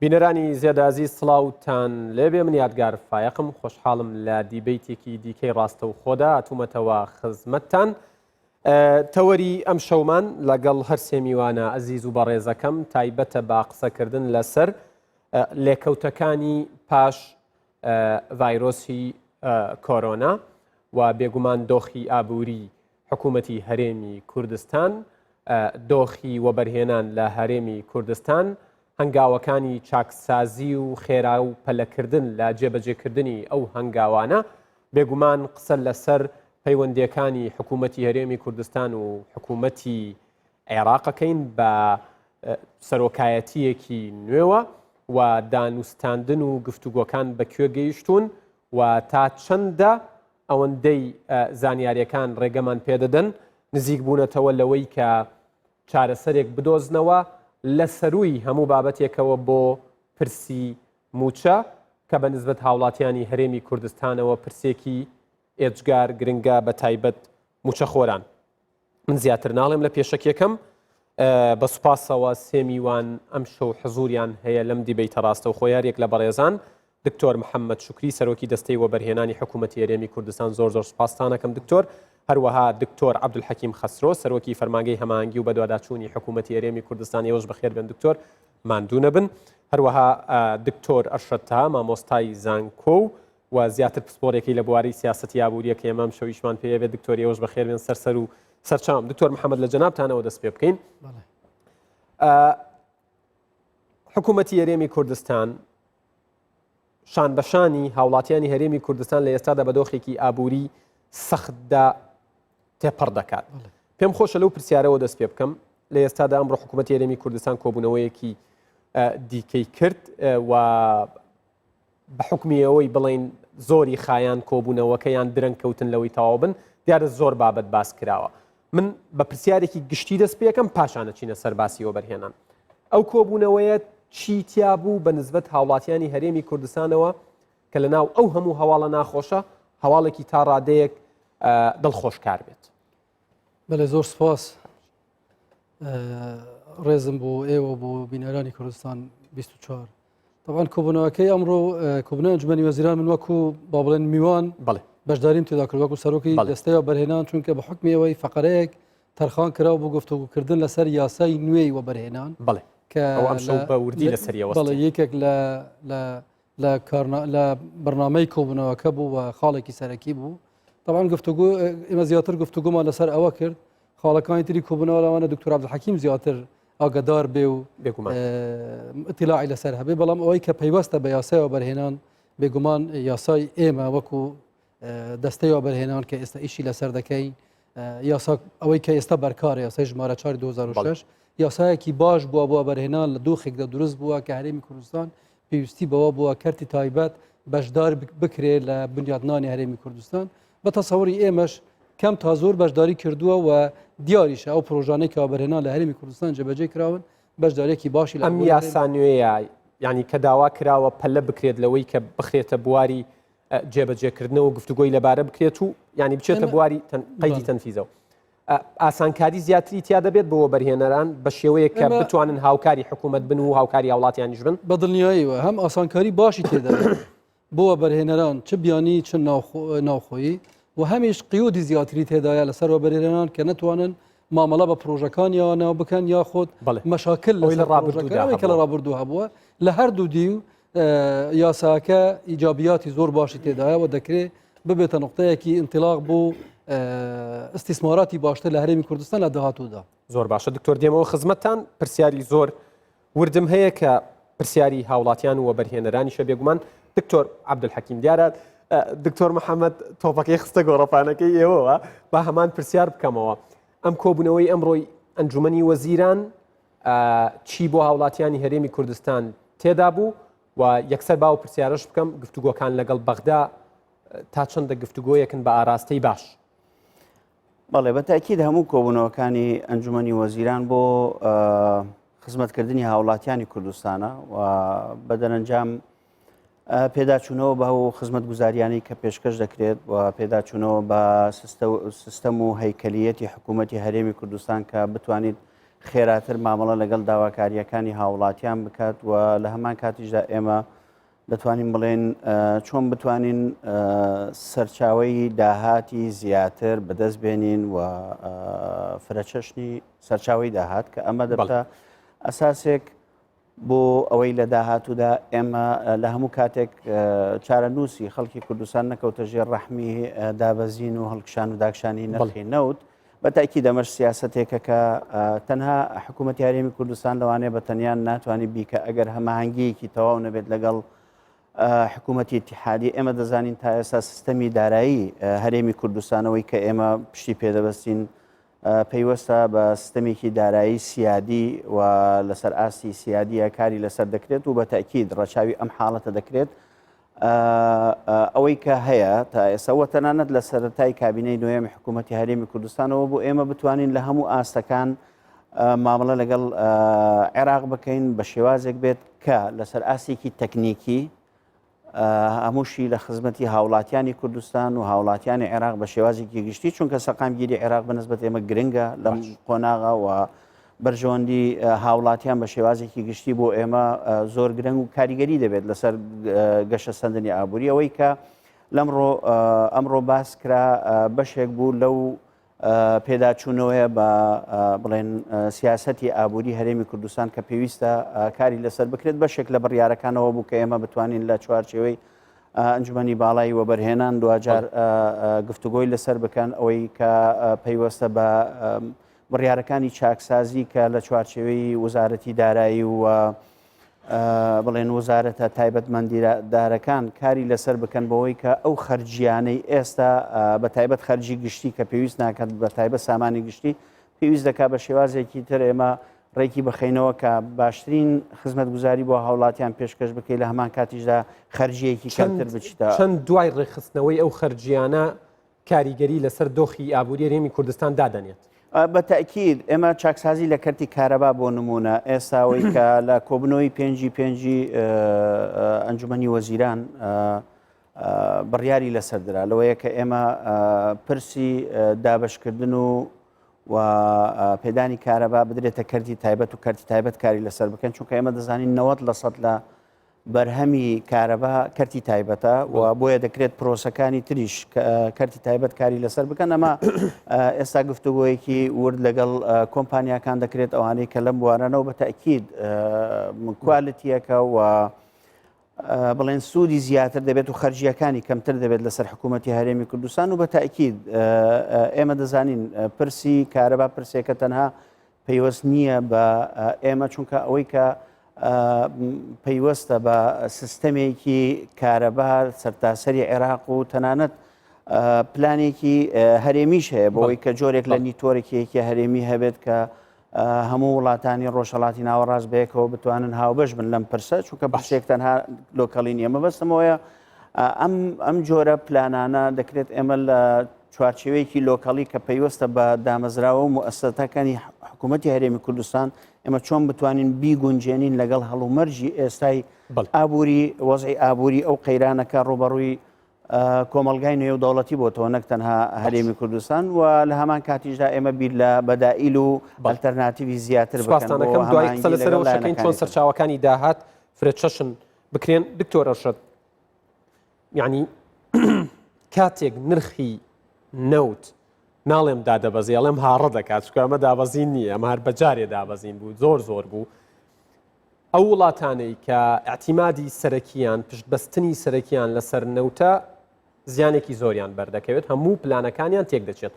بینەرانی زێدازی سڵاوتان لێبێ من یادگار فایەقم خۆشحاڵم لە دیبەیتێکی دیکەی ڕاستەوخۆدا هاتوومەتەوە خزمەتتان تەوەری ئەم شەومان لەگەڵ هەرسێ میوانە ئەزیز و بەڕێزەکەم تایبەتە بە قسەکردن لەسەر لێکەوتەکانی پاش ڤایرۆسی کۆرۆنا و بێگومان دۆخی ئابووری حکوومەتی هەرێمی کوردستان، دۆخی وەبەرهێنان لە هەرێمی کوردستان، هەنگاوەکانی چاکسازی و خێرا و پەلەکردن لە جێبەجێکردنی ئەو هەنگاوانە، بێگومان قسە لەسەر پەیوەندییەکانی حکوومەتی هەرێمی کوردستان و حکوومەتی عێراقەکەین بە سەرۆکایەتییەکی نوێوە و دانوستاندن و گفتوگۆکان بە کوێ گەیشتوون و تا چەندە ئەوەندەی زانیاریەکان ڕێگەمان پێدەدەن نزیک بوونەتەوە لەوەی کە چارەسەرێک بدۆزنەوە لە سەرووی هەموو بابەتێکەوە بۆ پرسی مووچە کە بە نسبەت هاوڵاتیانی هەرێمی کوردستانەوە پرسێکی ئێجگار گرنگە بە تایبەت مووچەخۆران. من زیاتر ناڵێم لە پێشەکیەکەم بە سوپاسەوە سێ میوان ئەم شەو حزوریان هەیە لەم دیبەیتە ڕاستەوخۆ یاریەک لە بەڕێزان دکتۆر محەممەد شوکری سەرۆکی دەستەی وەبەرهێنانی حکوومەتی هەرێمی کوردستان زۆر زۆر سوپاستانەکەم دکتۆر هەروەها دکتۆر عەبدولحەکیم خەسرۆ سەرۆکی فەرمانگەی هەماهەنگی و بەدواداچوونی حکوومەتی هەرێمی کوردستان ئێوەش بەخێر بێن دکتۆر ماندوو نەبن هەروەها دکتۆر ئەرشەد تەها مامۆستای زانکۆ و و زیاتر پسپۆرێکی لە بواری سیاسەتی ئابووریە کە ئێمە ئەمشەو ئیشمان پێیە بێت دکتۆر ئێوەش بەخێر بێن سەر سەر و سەرچاوم دکتۆر محەممەد لە جەنابتانەوە دەست پێ بکەین حکوومەتی هەرێمی کوردستان شان بەشانی هاوڵاتیانی هەرێمی کوردستان لە ئێستادا بە دۆخێکی ئابووری سەختدا تێپەڕ دەکات پێم خۆشە لەو پرسیارەوە دەست پێ بکەم لە ئێستادا ئەمڕۆ حکوومەتی هەرێمی کوردستان کۆبوونەوەیەکی دیکەی کرد و بە حوکمی ئەوەی بڵێین زۆری خایان کۆبوونەوەکە یان درەنگ کەوتن لەوەی تەواو بن، دیارە زۆر بابەت باس کراوە. من بە پرسیارێکی گشتی دەست پێکەم پاشان ئەچینە سەر باسی وەبەرهێنان. ئەو کۆبوونەوەیە چی تیا بوو بە نسبەت هاوڵاتیانی هەرێمی کوردستانەوە کە لە ناو ئەو هەموو هەواڵە ناخۆشە هەواڵێکی تا ڕادەیەک دڵخۆشکار بێت؟ بەێ زۆر سپاس ڕێزم بۆ ئێوە بۆ بینەرانی کوردستان 24 طبعا کۆبوونەوەکەی ئەمڕۆ کۆبوونەوە ئەنجومەنی وەزیران من وەکو با بڵێن میوان بەڵێ بەشداریم تێدا کرد وەکو سەرۆکی دەستەیە بەرهێنان چونکە بە حکمی ئەوەی فقرەیەک تەرخان کراوە بۆ گفتوگۆکردن لەسەر یاسای نوێی وەبەرهێنان بەڵێ کە ئەم شەو بە وردی لەسەریەوە بەڵێ یەکێک لە لە لە کارنا لە بەرنامەی کۆبوونەوەکە بوو و خاڵێکی سەرەکی بوو طبعا گفتوگو ئێمە زیاتر گفتوگومان لەسەر ئەوە کرد خاڵەکانی تری کۆبوونەوە لەوانە دکتۆر عەبدولحەکیم زیاتر ئاگادار بێ و ئیتلاعی لەسەر هەبێ بەڵام ئەوەی کە پەیوەستە بە یاسای وەبەرهێنان بێگومان یاسای ئێمە وەکو دەستەی وەبەرهێنان کە ئێستا ئیشی لەسەر دەکەین یاسا ئەوەی کە ئێستا بەرکارە یاسای ژمارە 4 2006 یاسایەکی باش بووە بۆ وەبەرهێنان لە دۆخێکدا دروست بووە کە هەرێمی کوردستان پێویستی بەوە بووە کەرتی تایبەت بەشدار بکرێت لە بنیادنانی هەرێمی کوردستان بە تەسەوری ئێمەش کەم تا زۆر بەشداری کردووە و دیاریشە ئەو پرۆژانەی کە وەبەرهێنان لە هەرێمی کوردستان جێبەجێ کراون بەشدارێکی باشی لە ئەم یاسا نوێیە یعنی کە داوا کراوە پەلە بکرێت لەوەی کە بخرێتە بواری جێبەجێکردنەوە گفتوگۆی لەبارە بکرێت و ینی بچێتە بواری قەیدی تەنفیزەوە ئاسانکاری زیاتری تیا دەبێت بۆ وەبەرهێنەران بە شێوەیەک کە بتوانن هاوکاری حکوومەت بن و هاوکاری هاوڵاتیانیش بن بە دڵنیاییەوە هەم ئاسانکاری باشی تێدا بۆ وەبەرهێنەران چ بیانی چ ناوخۆیی و هەمیش قیودی زیاتری تێدایە لەسەر وەبەرهێنەران کە نەتوانن مامەڵە بە پرۆژەکانیانەوە بکەن یاخود مەشاکل لە ڕابردوودا کە لە ڕابردوو هەبووە لە هەردوو دی و یاساکە ئیجابیاتی زۆر باشی تێدایە و دەکرێت ببێتە نقطەیەکی ئینتیلاق بۆ ئیستیسماراتی باشتر لە هەرێمی کوردستان لە داهاتوودا. زۆر باشە دکتۆر دێمەوە خزمەتتان پرسیاری زۆر وردم هەیە کە پرسیاری هاوڵاتیان و وەبەرهێنەرانیشە بێگومان دکتۆر عەبدولحەکیم دیارە دکتۆر محەممەد تۆپەکەی خستە گۆڕەپانەکەی ئێوەوە با هەمان پرسیار بکەمەوە ئەم کۆبوونەوەی ئەمڕۆی ئەنجومەنی وەزیران چی بۆ هاوڵاتیانی هەرێمی کوردستان تێدا بوو و یەکسەر باو پرسیارش بکەم گفتوگۆکان لەگەڵ بەغدا تا چەندە گفتوگۆیەکن بە ئاراستەی باش بەڵێ بە تاکید هەموو کۆبوونەوەکانی ئەنجومەنی وەزیران بۆ خزمەتکردنی هاوڵاتیانی کوردستانە و بە دەرەنجام پێداچوونەوە بە و خزمەتگوزاریانەی کە پێشکەش دەکرێت و پێداچوونەوە بە سیستەم و هەیکەلیەتی حکوومەتی هەرێمی کوردستان کە بتوانیت. خێراتر مامەڵە لەگەڵ داواکارییەکانی هاوڵاتیان بکات و لە هەمان کاتیشدا ئێمە دەتوانین بڵێن چۆن بتوانین سەرچاوەی داهاتی زیاتر بەدەست بێنین و فرەچەشنی سەرچاوی داهات کە ئەمە دەبتە ئەساسێک بۆ ئەوەی لە داهاتوودا ئێمە لە هەموو کاتێک چارەنووسی خەڵکی کوردستان نەکەوتە ژێر ڕەحمی دابەزین و هەڵکشان و داکشانی نرخی نەوت بە تاکی دەمەش سیاستێکە کە تەنها حکوومەتی هەرێمی کوردستان لەوانەیە بە تەنیان ناتوانانی بیکە ئەگەر هەماهەنگیەکی تەواو نەبێت لەگەڵ حکوومەتی اتحادی ئێمە دەزانین تا ئێستا سیستەمی دارایی هەرێمی کوردستانەوەی کە ئێمە پشتی پێدەبەستین پەیوەستە بە سیستەمێکی دارایی سیادی و لەسەر ئاستی سیادیە کاری لەسەر دەکرێت و بە تەئکید ڕەچاوی ئەم حاڵەتە دەکرێت ئەوەی کە هەیە تا ئێستا وە تەنانەت لە سەرەتای کابینەی نوێمی حکوومەتی هەرێمی کوردستانەوە بۆ ئێمە بتوانین لە هەموو ئاستەکان مامەڵە لەگەڵ عێراق بکەین بە شێوازێک بێت کە لەسەر ئاستێکی تەکنیکی هەمووشی لە خزمەتی هاوڵاتیانی کوردستان و هاوڵاتیانی عێراق بە شێوازێکی گشتی چونکە سەقامگیری عێراق بە نسبەت ئێمە گرنگە لەم قۆناغا و بەرژەوەندی هاوڵاتیان بە شێوازێکی گشتی بۆ ئێمە زۆر گرنگ و کاریگەری دەبێت لەسەر گەشەسەندنی ئابووری ئەوەی کە لەمڕۆ ئەمڕۆ باس کرا بەشێک بوو لەو پێداچوونەوەیە بە بڵێن سیاسەتی ئابووری هەرێمی کوردستان کە پێویستە کاری لەسەر بکرێت بەشێک لە بڕیارەکانەوە بوو کە ئێمە بتوانین لە چوارچێوەی ئەنجومەنی باڵای وەبەرهێنان دواجار گفتوگۆی لەسەر بکەن ئەوەی کە پەیوەستە بە بڕیارەکانی چاکسازی کە لە چوارچێوەی وەزارەتی دارایی و بڵێن وەزارەتە تایبەتمەندیدارەکان کاری لەسەر بکەن بەوەی کە ئەو خەرجیانەی ئێستا بە تایبەت خەرجی گشتی کە پێویست ناکات بە تایبەت سامانی گشتی پێویست دەکات بە شێوازێکی تر ئێمە ڕێکی بخەینەوە کە باشترین خزمەتگوزاری بۆ هاوڵاتیان پێشکەش بکەیت لە هەمان کاتیشدا خەرجیەکی کەمتر بچیتە چەند دوای ڕێکخستنەوەی ئەو خەرجیانە کاریگەری لەسەر دۆخی ئابووری هەرێمی کوردستان دادەنێت؟ بە تەئکید ئێمە چاکسازی لە کەرتی کارەبا بۆ نمونە ئێستاوەی کە لە کۆبنەوەی پێنجی پێنجی ئەنجومەنی وەزیران بڕیاری لەسەر درا لەوەیە کە ئێمە پرسی دابشکردن و و پێدانی کارەبا بدرێتە کەرتی تایبەت و کەرتی تایبەت کاری لەسەر بکەن چونکە ئێمە دەزانین 90 لە سەد لە بەرهەمی کارەبا کەرتی تایبەتە و بۆیە دەکرێت پرۆسەکانی تریش کەرتی تایبەت کاری لەسەر بکەن ئەمە ئێستا گفتوگۆیەکی ورد لەگەڵ کۆمپانیاکان دەکرێت ئەوانەی کە لەم بوارانەوە بە تاکید کوالتیەکە و بڵێن سوودی زیاتر دەبێت و خەرجیەکانی کەمتر دەبێت لەسەر حکوومەتتی هەرێمی کوردستان و بە تاکید ئێمە دەزانین پرسی کارەبا پرسێکە تەنها پەیوەست نییە بە ئێمە چونکە ئەوەی کە پەیوەستە بە سیستەمێکی کارەبا سەرتاسەری عێراق و تەنانەت پلانێکی هەرێمیش هەیە بۆی کە جۆرێک لە نیتۆرێکیەکی هەرێمی هەبێت کە هەموو وڵاتانی ڕۆژهڵاتی ناوەڕاست بەیەکەوە بتوانن هاوبەش بن لەم پرسە چونکە بەشێک تەنها لۆکەڵی نییە مەبەستمەوەیە ئەم ئەم جۆرە پلانانە دەکرێت ئێمە لە چوارچێوەیەکی لۆکەڵی کە پەیوەستە بە دامەزراوە و موئەسەسەکانی حکوومەتی هەرێمی کوردستان ئێمە چۆن بتوانین بیگونجێنین لەگەڵ هەڵومەرجی ئێستای ئابووری وەزعی ئابووری ئەو قەیرانەکە ڕووبەڕووی کۆمەڵگای نێودەوڵەتی بۆتەوە نەک تەنها هەرێمی کوردستان و لە هەمان کاتیشدا ئێمە بیر لە بەدائیل و ئەلتەرناتیوی زیاتر سوپاستانەکەم دوای قسە لەسەر ئەوەشەکەین چۆن سەرچاوەکانی داهات فرەچەشن بکرێن دکتۆر ئەرشەد یعنی کاتێک نرخی نەوت ناڵێم دادەبەزی ئەڵێم هاڕە دەکات چکە ئەمە دابەزین نییە ئەمە هەر بەجارێ دابەزین بوو زۆر زۆر بوو ئەو وڵاتانەی کە اعتیمادی سەرەکیان پشتبەستنی سەرەکیان لەسەر نەوتە زیانێکی زۆریان بەردەکەوێت هەموو پلانەکانیان تێک دەچێت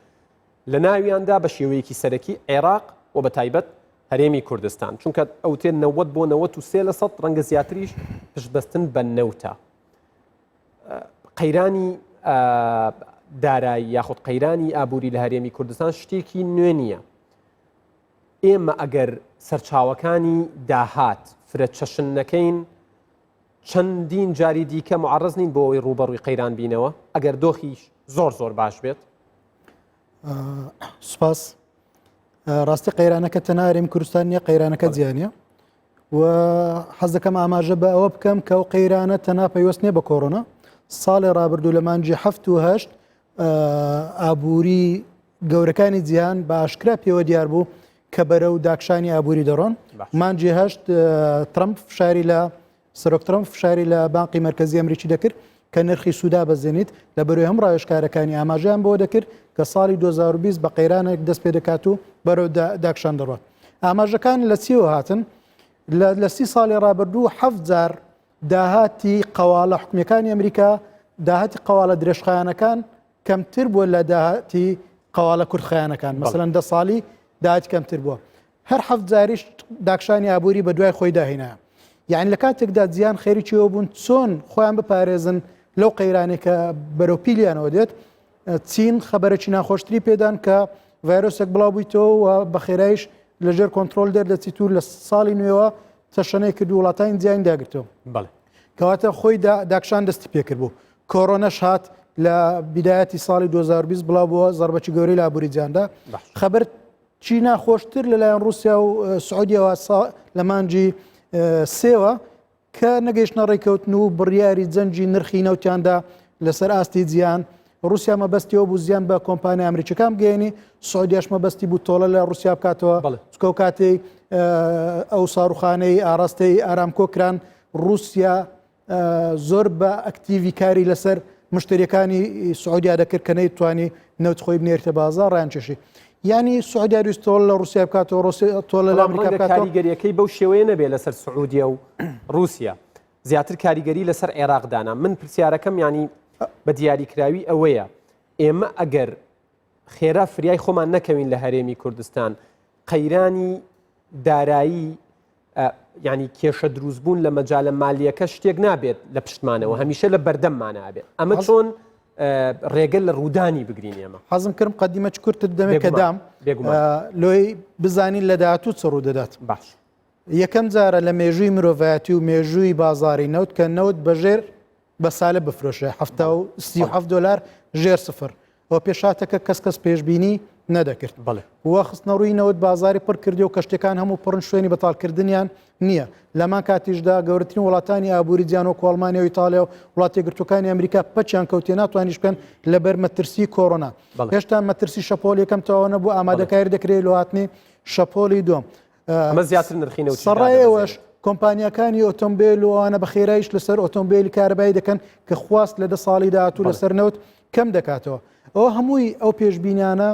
لە ناویاندا بە شێوەیەکی سەرەکی عێراق و بە تایبەت هەرێمی کوردستان چونکە ئەوتێ 90 بۆ 93 لە سەد ڕەنگە زیاتریش پشتبەستن بە نەوتە قەیرانی دارایی یاخود قەیرانی ئابووری لە هەرێمی کوردستان شتێکی نوێ نییە ئێمە ئەگەر سەرچاوەکانی داهات فرە چەشن نەکەین چەندین جاری دیکە معرض نین بۆ ئەوەی ڕووبەڕووی قەیران بینەوە ئەگەر دۆخیش زۆر زۆر باش بێت سپاس ڕاستی قەیرانەکە تەنها هەرێمی کوردستان نییە قەیرانەکە جیهانیە و حەز دەکەم ئاماژە بە ئەوە بکەم کە ئەو قەیرانە تەنها پەیوەست نییە بە کۆرۆنا ساڵی ڕابردوو لە مانگی هەفت و هەشت ئابووری گەورەکانی جیهان بە ئاشکرا پێوە دیار بوو. کە بەرەو داکشانی ئابووری دەڕۆن. مانگی هەشت ترەمپ فشاری لە سەرۆک ترەمپ فشاری لە بانقی مەرکەزی ئەمریکی دەکرد کە نرخی سوود دابەزێنیت، لە بەرەی هەم ڕاوێژکارەکانی ئاماژەیان بەوە دەکرد کە ساڵی 2020 بە قەیرانێک دەست پێ دەکات و بەرەو داکشان دەڕوات. ئاماژەکان لە چیەوە هاتن؟ لە سی ساڵی ڕابردوو حەفت جار داهاتی قەواڵە حکومیەکانی ئەمریکا داهاتی قەواڵە درێژخایەنەکان کەمتر بووە لە داهاتی قەواڵە کورتخایەنەکان مەسەلەن دە ساڵی داهاتی کەمتر بووە هەر حەفت جاریش داکشانی ئابووری بە دوای خۆیدا هێنا یعنی لە کاتێکدا جیان خەریکیەوە بوون چۆن خۆیان بپارێزن لەو قەیرانێک کە بەرەو پیلیانەوە دێت چین خەبەرێکی ناخۆشتری پێدان کە ڤایرۆسێک بڵاو بوویتەوە و بە خێرایش لەژێر کۆنتترۆل دەردەچیت و لە ساڵی نوێوە تەشەنەی کرد و وڵاتانی جیان داگرتەوە بەڵێ کەواتە خۆی داکشان دەستی پێکرد بوو کۆرۆنەش هات لە بیدایەتی ساڵی 2020 بڵاو بووە زەربەکی گەورەی لە ئابووری جیهاندا خەبەر چی ناخۆشتر لەلایەن رووسیا و سعودیەوە لە مانگی سێوە کە نەگەیشتنە ڕێککەوتن و بڕیاری جەنگی نرخی نەوتیاندا لەسەر ئاستی جیهان رووسیا مەبەستیەوە بوو زیان بە کۆمپانیا ئەمریکیەکان بگەیەنی سعودیاش مەبەستی بوو تۆڵە لە رووسیا بکاتەوە چکە و کاتێک ئەو ساروخانەی ئاراستەی ئارامکۆ کران رووسیا زۆر بە ئەکتیڤی کاری لەسەر مشتریەکانی سعودیا دەکرد کە نەیتوانی نەوت خۆی بنێرتە بازاڕ ڕایانکێشی یانی سعودیا ویست تۆڵ لە رووسیا بکاتەوە ڕووسیا تۆڵە لە بەڵام ئەمریکا ڕەنگە بکاتەوە کاریگەریەکەی بەو شێوەیە نەبێت لەسەر سعودیە و رووسیا زیاتر کاریگەری لەسەر عێراق دانا من پرسیارەکەم ینی بە دیاریکراوی ئەوەیە ئێمە ئەگەر خێرا فریای خۆمان نەکەوین لە هەرێمی کوردستان قەیرانی دارایی یانی کێشە دروستبوون لە مەجالە مالیەکە شتێک نابێت لە پشتمانەوە هەمیشە لە بەردەممانە ئەبێت ئەمە چۆن ڕێگە لە ڕوودانی بگرین ئێمە حەزم کردم قەدیمە چ کورتت دەمێ کە دام لۆی بزانین لە داهاتوو چ ڕوو دەدات باش یەکەم جارە لە مێژووی مرۆڤایەتی و مێژووی بازاری نەوت کە نەوت بەژێر بە سالب بفرۆشێ 77 دلار ژێر سفر ئەوە پێشهاتەکە کەس کەس پێشبینی نەدەکرد. بەڵێ. و خستنەڕووی نەوت بازاری پڕ کردی و کەشتیەکان هەموو پڕن شوێنی بەتاڵکردنیان نییە. لەمان کاتیشدا گەورەترین وڵاتانی ئابووری جیهان وەکو ئەڵمانیا و ئیتاڵیا و وڵاتە یەکگرتووەکانی ئەمریکا پەکیان کەوتیە ناتوانیش بکەن لەبەر مەترسی کۆرۆنا. بەڵێ. هێشتا مەترسی شەپۆل یەکەم تەواو نەبوو بەڵێ. ئامادەکاری دەکرێت لۆ هاتنی شەپۆلی دووەم. ئەمە زیاتر نرخی نەوتیش سەڕای ئەوەش دادەبەزێنێت. کۆمپانیاکانی ئۆتۆمبێل و ئەوانە بە خێراییش لەسەر ئۆتۆمبێلی کارەبایی دەکەن کە خواست لە دە ساڵی داهاتوو بەڵێ. لەسەر نەوت کەم دەکاتەوە. ئەوە هەمووی ئەو پێشبینانە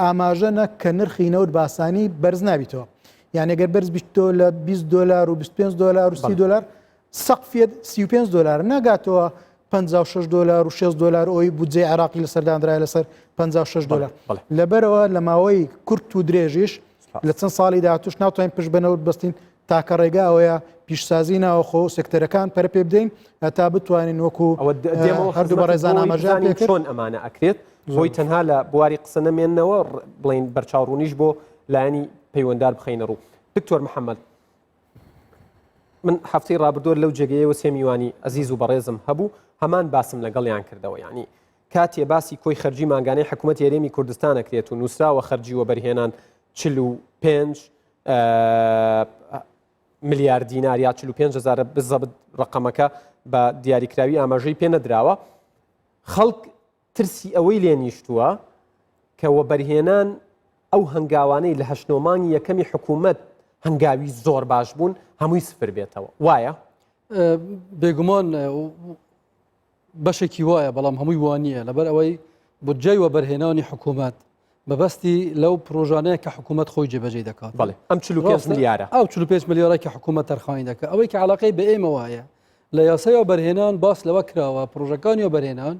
ئاماژەنە کە نرخی نەوت باسانی بەرز نابیتەوە. یعنی گەر بەرز بیتەوە لە 20 دلار و 25 دلار و 30 دلار سەقفیت 35 دلار ناگاتەوە 56 دلار و 6 دلار ئەوی بودجەی عراقی لەسەردانرای لەسەر 56 دلار لەبەرەوە لە ماوەی کورت و درێژیش لە چەند ساڵی داهاتوش ناتوانین پشت بە نەوت بەستین تاکە ڕێگا ئەوەیە پیشسازی ناوەخۆ و سێکتەرەکان پەرە پێ بدەین هەتا بتوانین وەکو ئەوە دێمەوە هەردوو بەڕێزان ئاماژەیان پێ کرد چۆن ئەمانە ئەکرێت بۆی تەنها لە بواری قسە نەمێنەوە بڵین بەرچاوڕوونیش بۆ لایەنی پەیوەندار بخەینە ڕوو دکتۆر محەممەد من هەفتەی ڕابردووە لەو جێگەیەوە سێ میوانی ئەزیز و بەڕێزم هەبوو هەمان باسم لەگەڵیان کردەوە یعنی کاتێ باسی کۆی خەرجی مانگانەی حکوومەت هەرێمی کوردستان ئەکرێت و نووسراوە خەرجی وەبەرهێنان 45 ملیار دینار یا 45 هزار بزەبت ڕقەمەکە بە دیاریکراوی ئاماژەی پێ نەدراوە خەڵک ترسی ئەوەی لێ نیشتووە کە وەبەرهێنان ئەو هەنگاوانەی لە هەشت نۆ مانگی یەکەمی حکوومەت هەنگاوی زۆر باش بوون هەمووی سفر بێتەوە وایە؟ بێگومان بەشێکی وایە بەڵام هەمووی وانە لەبەر ئەوەی بودجەی وەبەرهێنانی حکوومەت مەبەستی لەو پرۆژانەیە کە حکوومەت خۆی جێبەجێ دەکات بەڵێ ئەم 45 ملیارە ئەو 45 ملیارە کە حکوومەت تەرخانی دەکات ئەوەی کە علاقەی بە ئێمەوە هەیە لە یاسای وەبەرهێنان باس لەوە کراوە پرۆژەکانی وەبەرهێنان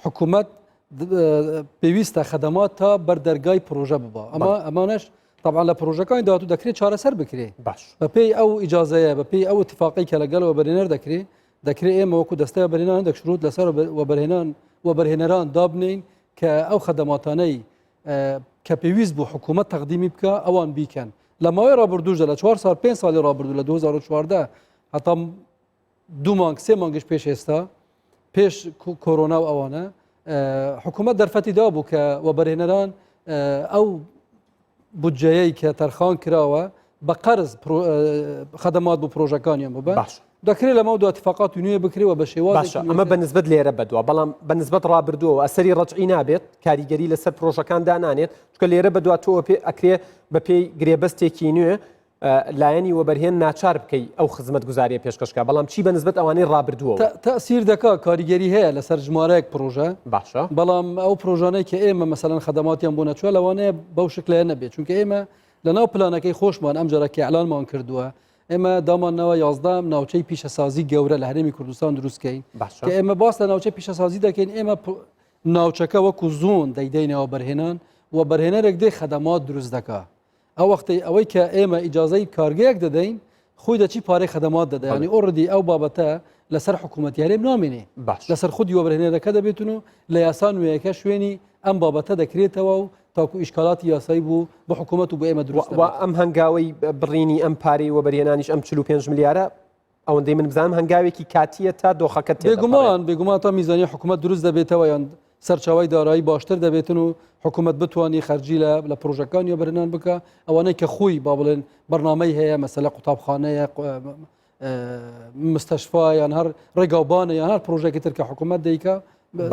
حکوومەت پێویستە خەدەمات تا بەردەرگای پرۆژە ببا ئەمە ئەمانش طبعا لە پرۆژەکانی داهاتوو دەکرێت چارەسەر بکرێ باش بەپێی ئەو ئیجازەیە بەپێی ئەو اتفاقی کە لەگەڵ وەبەرهێنەر دەکرێت دەکرێت ئێمە وەکو دەستەی وەبەرهێنان هەندێک شروط لەسەر وەبەرهێنان وەبەرهێنەران دابنین کە ئەو خەدەماتانەی کە پێویست بوو حکوومەت تەقدیمی بکە ئەوان بیکەن لە ماوەی ڕابردووشدا لە چوار سال پێ ساڵی ڕابردوو لە 2014 هەتا دوو مانگ سێ مانگش پێش ئێستا پێش کۆرۆنا و ئەوانە حکوومەت دەرفەتی دابوو کە وەبەرهێنەران ئەو بودجەیەی کە تەرخان کراوە بە قەرز خەدەمات بۆ پرۆژەکانیان ببەن باش دەکرێت لەمە دو اتفاقات نوێ بکرێ و بە شێوازێکی باشە ئەمە بە نسبەت لێرە بەدووە بەڵام بە نسبەت ڕابردووەوە ئەسەری ڕەجعی نابێت کاریگەری لەسەر پرۆژەکان دانانێت چونکە لێرە بەدوا تۆ پێ ئەکرێ بەپێی گرێبەستێکی نوێ لایەنی وەبەرهێن ناچار بکەی ئەو خزمەتگوزاریە پێشکەش کا بەڵام چی بە نسبەت ئەوانەی ڕابردووەوە؟ تەئسیر دەکا کاریگەری هەیە لەسەر ژمارەیەک پرۆژە باشە بەڵام ئەو پرۆژانەی کە ئێمە مەسەلەن خەدەماتیان بۆ نەچووە لەوانەیە بەو شکلەیە نەبێت چونکە ئێمە لەناو پلانەکەی خۆشمان ئەم جارە کە ئیعلانمان کردووە ئێمە دامانناوە 11 ناوچەی پیشەسازی گەورە لە هەرێمی کوردستان دروستکەین باشە کە ئێمە باس لە ناوچەی پیشەسازی دەکەین ئێمە ناوچەکە وەکو زۆن دەیدەینەوە بەرهێنان و بەرهێنەرێک دێ خەدەمات دروست دەکا ئەو وەختەی ئەوەی کە ئێمە ئیجازەی کارگەیەک دەدەین خۆی دەچی پارەی خەدەمات دەدە ینی already ئەو بابەتە لەسەر حکوومەتی هەرێم نامێنێ باش لەسەر خودی وەبەرهێنەرەکە دەبێتن و لە یاسا نوێیەکە شوێنی ئەم بابەتە دەکرێتەوە و تاکو ئیشکالاتی یاسایی بوو بۆ حکوومەت و بۆ ئێمە دروست و ئەم هەنگاوەی بڕینی ئەم پارەی وەبەرهێنانیش ئەم 45 ملیارە ئەوەندەی من بزانم هەنگاوێکی کاتیە تا دۆخەکە تێدەپەڕێت. بێگومان بێگومان تا میزانی حکوومەت دروست دەبێتەوە یان سەرچاوی دارایی باشتر دەبێتن و حکوومەت بتانی خەرجی لە لە پرۆژەکانی وەبەرهێنان بکە ئەوانەی کە خۆی با بڵێن بەرنامەی هەیە مەسەلە قوتابخانەیە مستەشفا یان هەر ڕێگاوبانە یان هەر پرۆژێکی تر کە حکوومەت دەیکا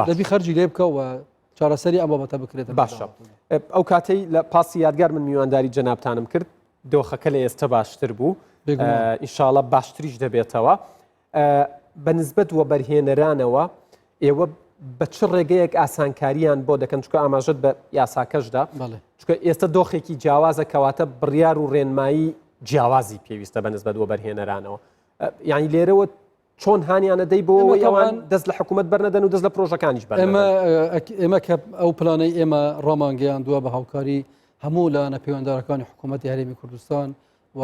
دەبی خەرجی لێ بکە و چارەسەری ئەم بابەتە بکرێت باشە ئەو کاتەی لە پاسی یادگار من میوانداری جەنابتانم کرد دۆخەکە لە ئێستا باشتر بوو ئینشاڵە باشتریش دەبێتەوە بە نسبەت وەبەرهێنەرانەوە ئێوە بە چ ڕێگەیەک ئاسانکاریان بۆ دەکەن چکە ئاماژت بە یاساکەشدا چکە ئێستا دۆخێکی جیاوازە کەواتە بڕیار و ڕێنمایی جیاوازی پێویستە بە نسبەت وەبەرهێنەرانەوە یعنی لێرەوە چۆن هانیانە دەی بۆ ئەوەی ئەوان دەست لە حکوومەت بەرنەدەن و دەست لە پرۆژەکانیش ئێمە ئێمە کە ئەو پلانەی ئێمە ڕامانگەیاندووە بە هاوکاری هەموو لایەنە پەیوەنددارەکانی حکوومەتی هەرێمی کوردستان و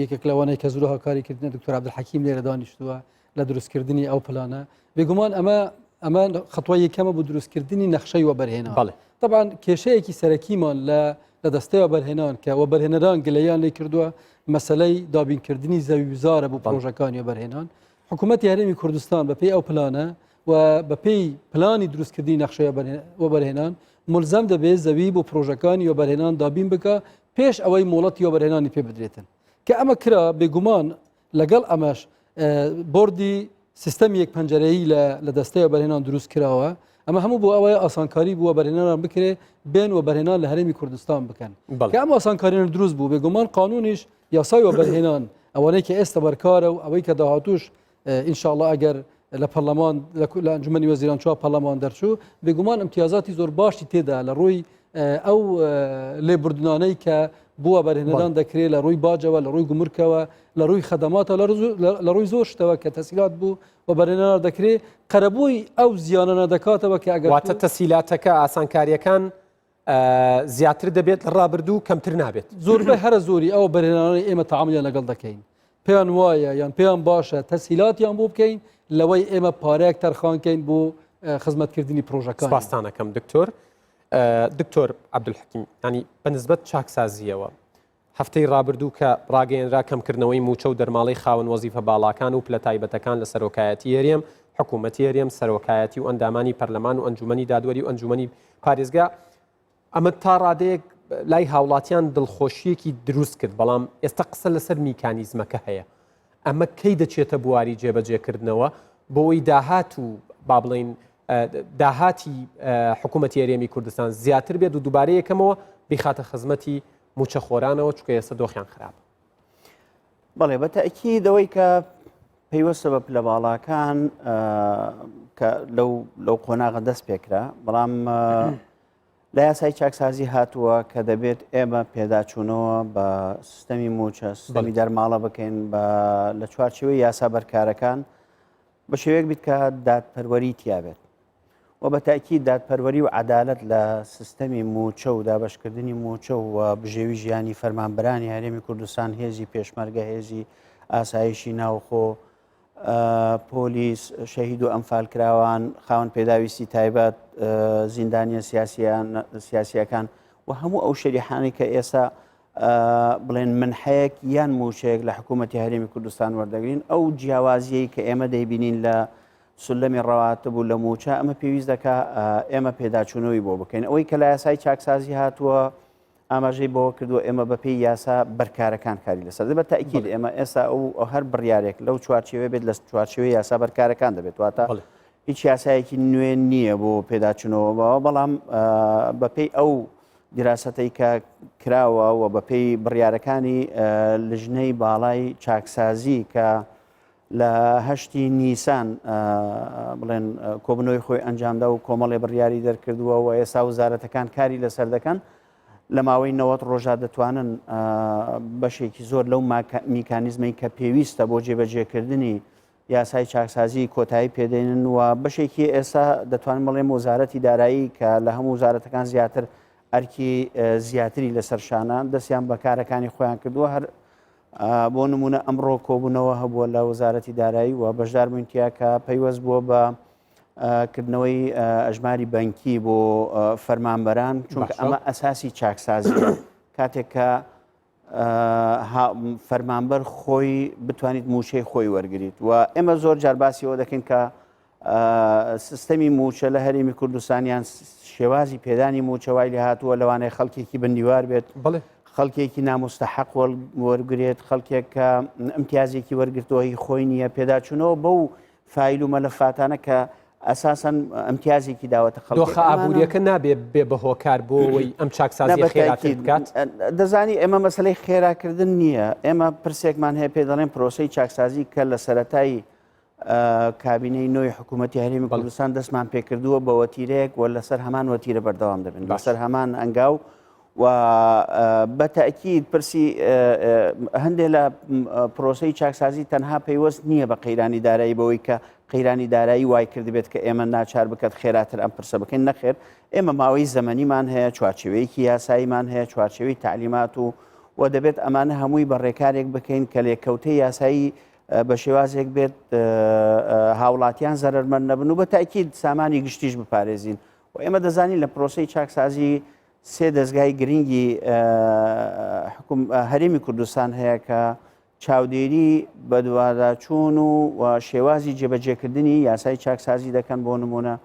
یەکێک لەوانەیە کە زۆر هاوکاری کردنە دکتۆر عەبدولحەکیم لێرە دانیشتووە لە دروستکردنی ئەو پلانە بێگومان ئەمە ئەمە خطوە یەکەمە بۆ دروستکردنی نەخشەی وەبەرهێنان بەڵێ. طبعا کێشەیەکی سەرەکیمان لە لە دەستەی وەبەرهێنان کە وەبەرهێنەران گلەیان لێ کردووە مەسەلەی دابینکردنی زەوی وزارە بۆ پرۆژەکانی وەبەرهێنان حکوومەتی هەرێمی کوردستان بەپێی ئەو پلانە و بەپێی پلانی دروستکردنی نەخشەی وەبەرهێنان ملزەم دەبێت زەوی بۆ پرۆژەکانی وەبەرهێنان دابین بکە پێش ئەوەی مۆڵەتی وەبەرهێنانی پێ بدرێتن کە ئەمە کرا بێگومان لەگەڵ ئەمەش بۆردی سیستەمی یەک پەنجەرەیی لە لە دەستەی وەبەرهێنان دروست کراوە ئەمە هەموو بۆ ئەوەیە ئاسانکاری بووە بەرهێنان بکرێ بێن وەبەرهێنان لە هەرێمی کوردستان بکەن کە ئەم ئاسانکاریانە دروست بوو بێگومان قانونیش یاسای وەبەرهێنان ئەوانەی کە ئێستا بەرکارە و ئەوەی کە داهاتوش ئینشاءڵڵا ئەگەر لە پەرلەمان لە ئەنجومەنی وەزیران چوە پەرلەمان دەرچوو بێگومان ئیمتیازاتی زۆر باشی تێدا لە ڕووی ئەو لێبوردنانەی کە بووە بەرهێنەران دەکرێت لە ڕووی باجەوە لە ڕووی گومرکەوە لە ڕووی خەدەماتەوە لە ڕووی زۆر شتەوە کە تەسیلات بوو و بەرهێنەران دەکرێت قەرەبووی ئەو زیانانە دەکاتەوە کە ئەگەر واتە تەسیلاتەکە ئاسانکاریەکان زیاتر دەبێت لە ڕابردوو کەمتر نابێت. زۆربەی هەرە زۆری ئەو بەرهێنانەی ئێمە تەعامولیان لەگەڵ دەکەین پێیان وایە یان پێیان باشە تەسهیلاتیان بۆ بکەین لەوەی ئێمە پارەیەک تەرخان کەین بۆ خزمەتکردنی پرۆژەکان. سپاستانەکەم دکتۆر. دکتۆر عەبدولحەکیم ینی بە نسبەت چاکسازییەوە هەفتەی ڕابردوو کە ڕاگەیەنرا کەمکردنەوەی مووچە و دەرماڵەی خاوەن وەزیفە باڵاکان و پلە تایبەتەکان لە سەرۆکایەتی هەرێم، حکوومەتی هەرێم، سەرۆکایەتی و ئەندامانی پەرلەمان و ئەنجوومەنی دادوەری و ئەنجوومەنی پارێزگا، ئەمە تا ڕادەیەک لای هاوڵاتیان دڵخۆشییەکی دروست کرد، بەڵام ئێستا قسە لەسەر میکانیزمەکە هەیە. ئەمە کەی دەچێتە بواری جێبەجێکردنەوە بۆ ئەوەی داهات و با بڵێین داهاتی حکوومەتی هەرێمی کوردستان زیاتر بێت و دووبارە یەکەمەوە بیخاتە خزمەتی مووچەخۆرانەوە چونکە ئێستا دۆخیان خراپە. بەڵێ بە تەئکید ئەوەی کە پەیوەستە بە پلە باڵاکان کە لەو لەو قۆناغە دەست پێکرا بەڵام لە یاسای چاکسازی هاتووە کە دەبێت ئێمە پێداچوونەوە بە سیستەمی موچە سیستەمی دەرماڵە بکەین بە لە چوارچێوەی یاسا بەرکارەکان بە شێوەیەک بیت کە دادپەروەری تیابێت و بە تاکید دادپەروەری و عەدالەت لە سیستەمی مووچە و دابەشکردنی مووچە و بژێوی ژیانی فەرمانبەرانی هەرێمی کوردستان هێزی پێشمەرگە هێزی ئاسایشی ناوخۆ پۆلیس شەهید و ئەنفالکراوان خاوەن پێداویستی تایبەت زیندانیە سیاسیەکان و هەموو ئەو شەریحانەی کە ئێستا بڵێن منحەیەک یان مووچەیەک لە حکوومەتی هەرێمی کوردستان وەردەگرین ئەو جیاوازیەی کە ئێمە دەیبینین لە سولەمی ڕەواتب و لە مووچە ئەمە پێویست دەکا ئێمە پێداچوونەوەی بۆ بکەین ئەوەی کە لە یاسای چاکسازی هاتووە. ئاماژەی بەوە کردووە ئێمە بەپێی یاسا بەرکارەکان کاری لەسەر دەبێت تاکید ئێمە ئێستا ئەو هەر بڕیارێک لەو چوارچێوە بێت لە چوارچێوەی یاسا بەرکارەکان دەبێت واتە هیچ یاسایەکی نوێ نییە بۆ پێداچنەوە بەوە بەڵام بەپێی ئەو دیراسەتەی کە کراوە و بەپێی بڕیارەکانی لژنەی باڵای چاکسازی کە لە هەشتی نیسان بڵێن کۆبنەوەی خۆی ئەنجامدا و کۆمەڵێ بڕیاری دەرکردووە و ئێستا وزارەتەکان کاری لەسەر دەکەن لە ماوەی 90 ڕۆژا دەتوانن بەشێکی زۆر لەو میکانیزمەی کە پێویستە بۆ جێبەجێکردنی یاسای چاکسازی کۆتایی پێدێنن و بەشێکی ئێستا دەتوانم بڵێم وەزارەتی دارایی کە لە هەموو وزارەتەکان زیاتر ئەرکی زیاتری لەسەر شانە دەستیان بە کارەکانی خۆیان کردووە هەر بۆ نمونە ئەمڕۆ کۆبوونەوە هەبووە لە وەزارەتی دارایی و بەشدار بووین تیا کە پەیوەست بووە بە کردنەوەی ئەژماری بەنکی بۆ فەرمانبەران چونکە ئەمە ئەساسی چاکسازی کاتێک کە فەرمانبەر خۆی بتوانیت موچەی خۆی وەرگریت و ئێمە زۆر جار باسیەوە دەکەین کە سیستەمی موچە لە هەرێمی کوردستانیان شێوازی پێدانی موچە وای لێ هاتووە لەوانەیە خەڵکێکی بندیوار بێت بڵێ خەڵکێکی نامستەحق وەرگێت خەڵکێک کە ئەمتیازێکی وەرگرتەوەی خۆی نییە پێداچوونەوە بەو فیل و مەلەفاتانە کە ئەساسەن ئەمتیازێکی داوەتە خەڵک دۆخە ئابووریەکە نابێ بێ بە هۆکار بۆ ئەوەی ئەم چاکسازی خێراتر بکات دەزانی ئێمە مەسلەی خێراکردن نییە ئێمە پرسێکمان هەیە پێ دەڵێن پرۆسەی چاکسازی کە لە سەتای کابینەی نوێی حکوومەتی هەرێمی کوردستان دەستمان پێکردووە بە وەتیرەیەک و لەسەر هەمان وەتیرە بەردەوام دەبن لەسەر هەمان ئەنگاو و بە تەئکید پرسی هەندێک لە پرۆسەی چاکسازی تەنها پەیوەست نییە بە قەیرانی دارایی بەوەی کە قەیرانی دارایی وای کردبێت کە ئێمە ناچار بکات خێراتر ئەم پرسە بکەین نەخێر ئێمە ماوەی زەمەنیمان هەیە چوارچێوەیەکی یاساییمان هەیە چوارچێوەی تەعلیمات و و دەبێت ئەمانە هەمووی بە ڕێکارێک بکەین کە لێکەوتەی یاسایی بە شێوازێک بێت هاوڵاتیان زەرەرمەند نەبن و بە تاکید سامانی گشتیش بپارێزین و ئێمە دەزانین لە پرۆسەی چاکسازی سێ دەزگای گرنگی حکوم هەرێمی کوردستان هەیە کە چاودێری بەدواداچوون و شێوازی جێبەجێکردنی یاسای چاکسازی دەکەن بۆ نمونە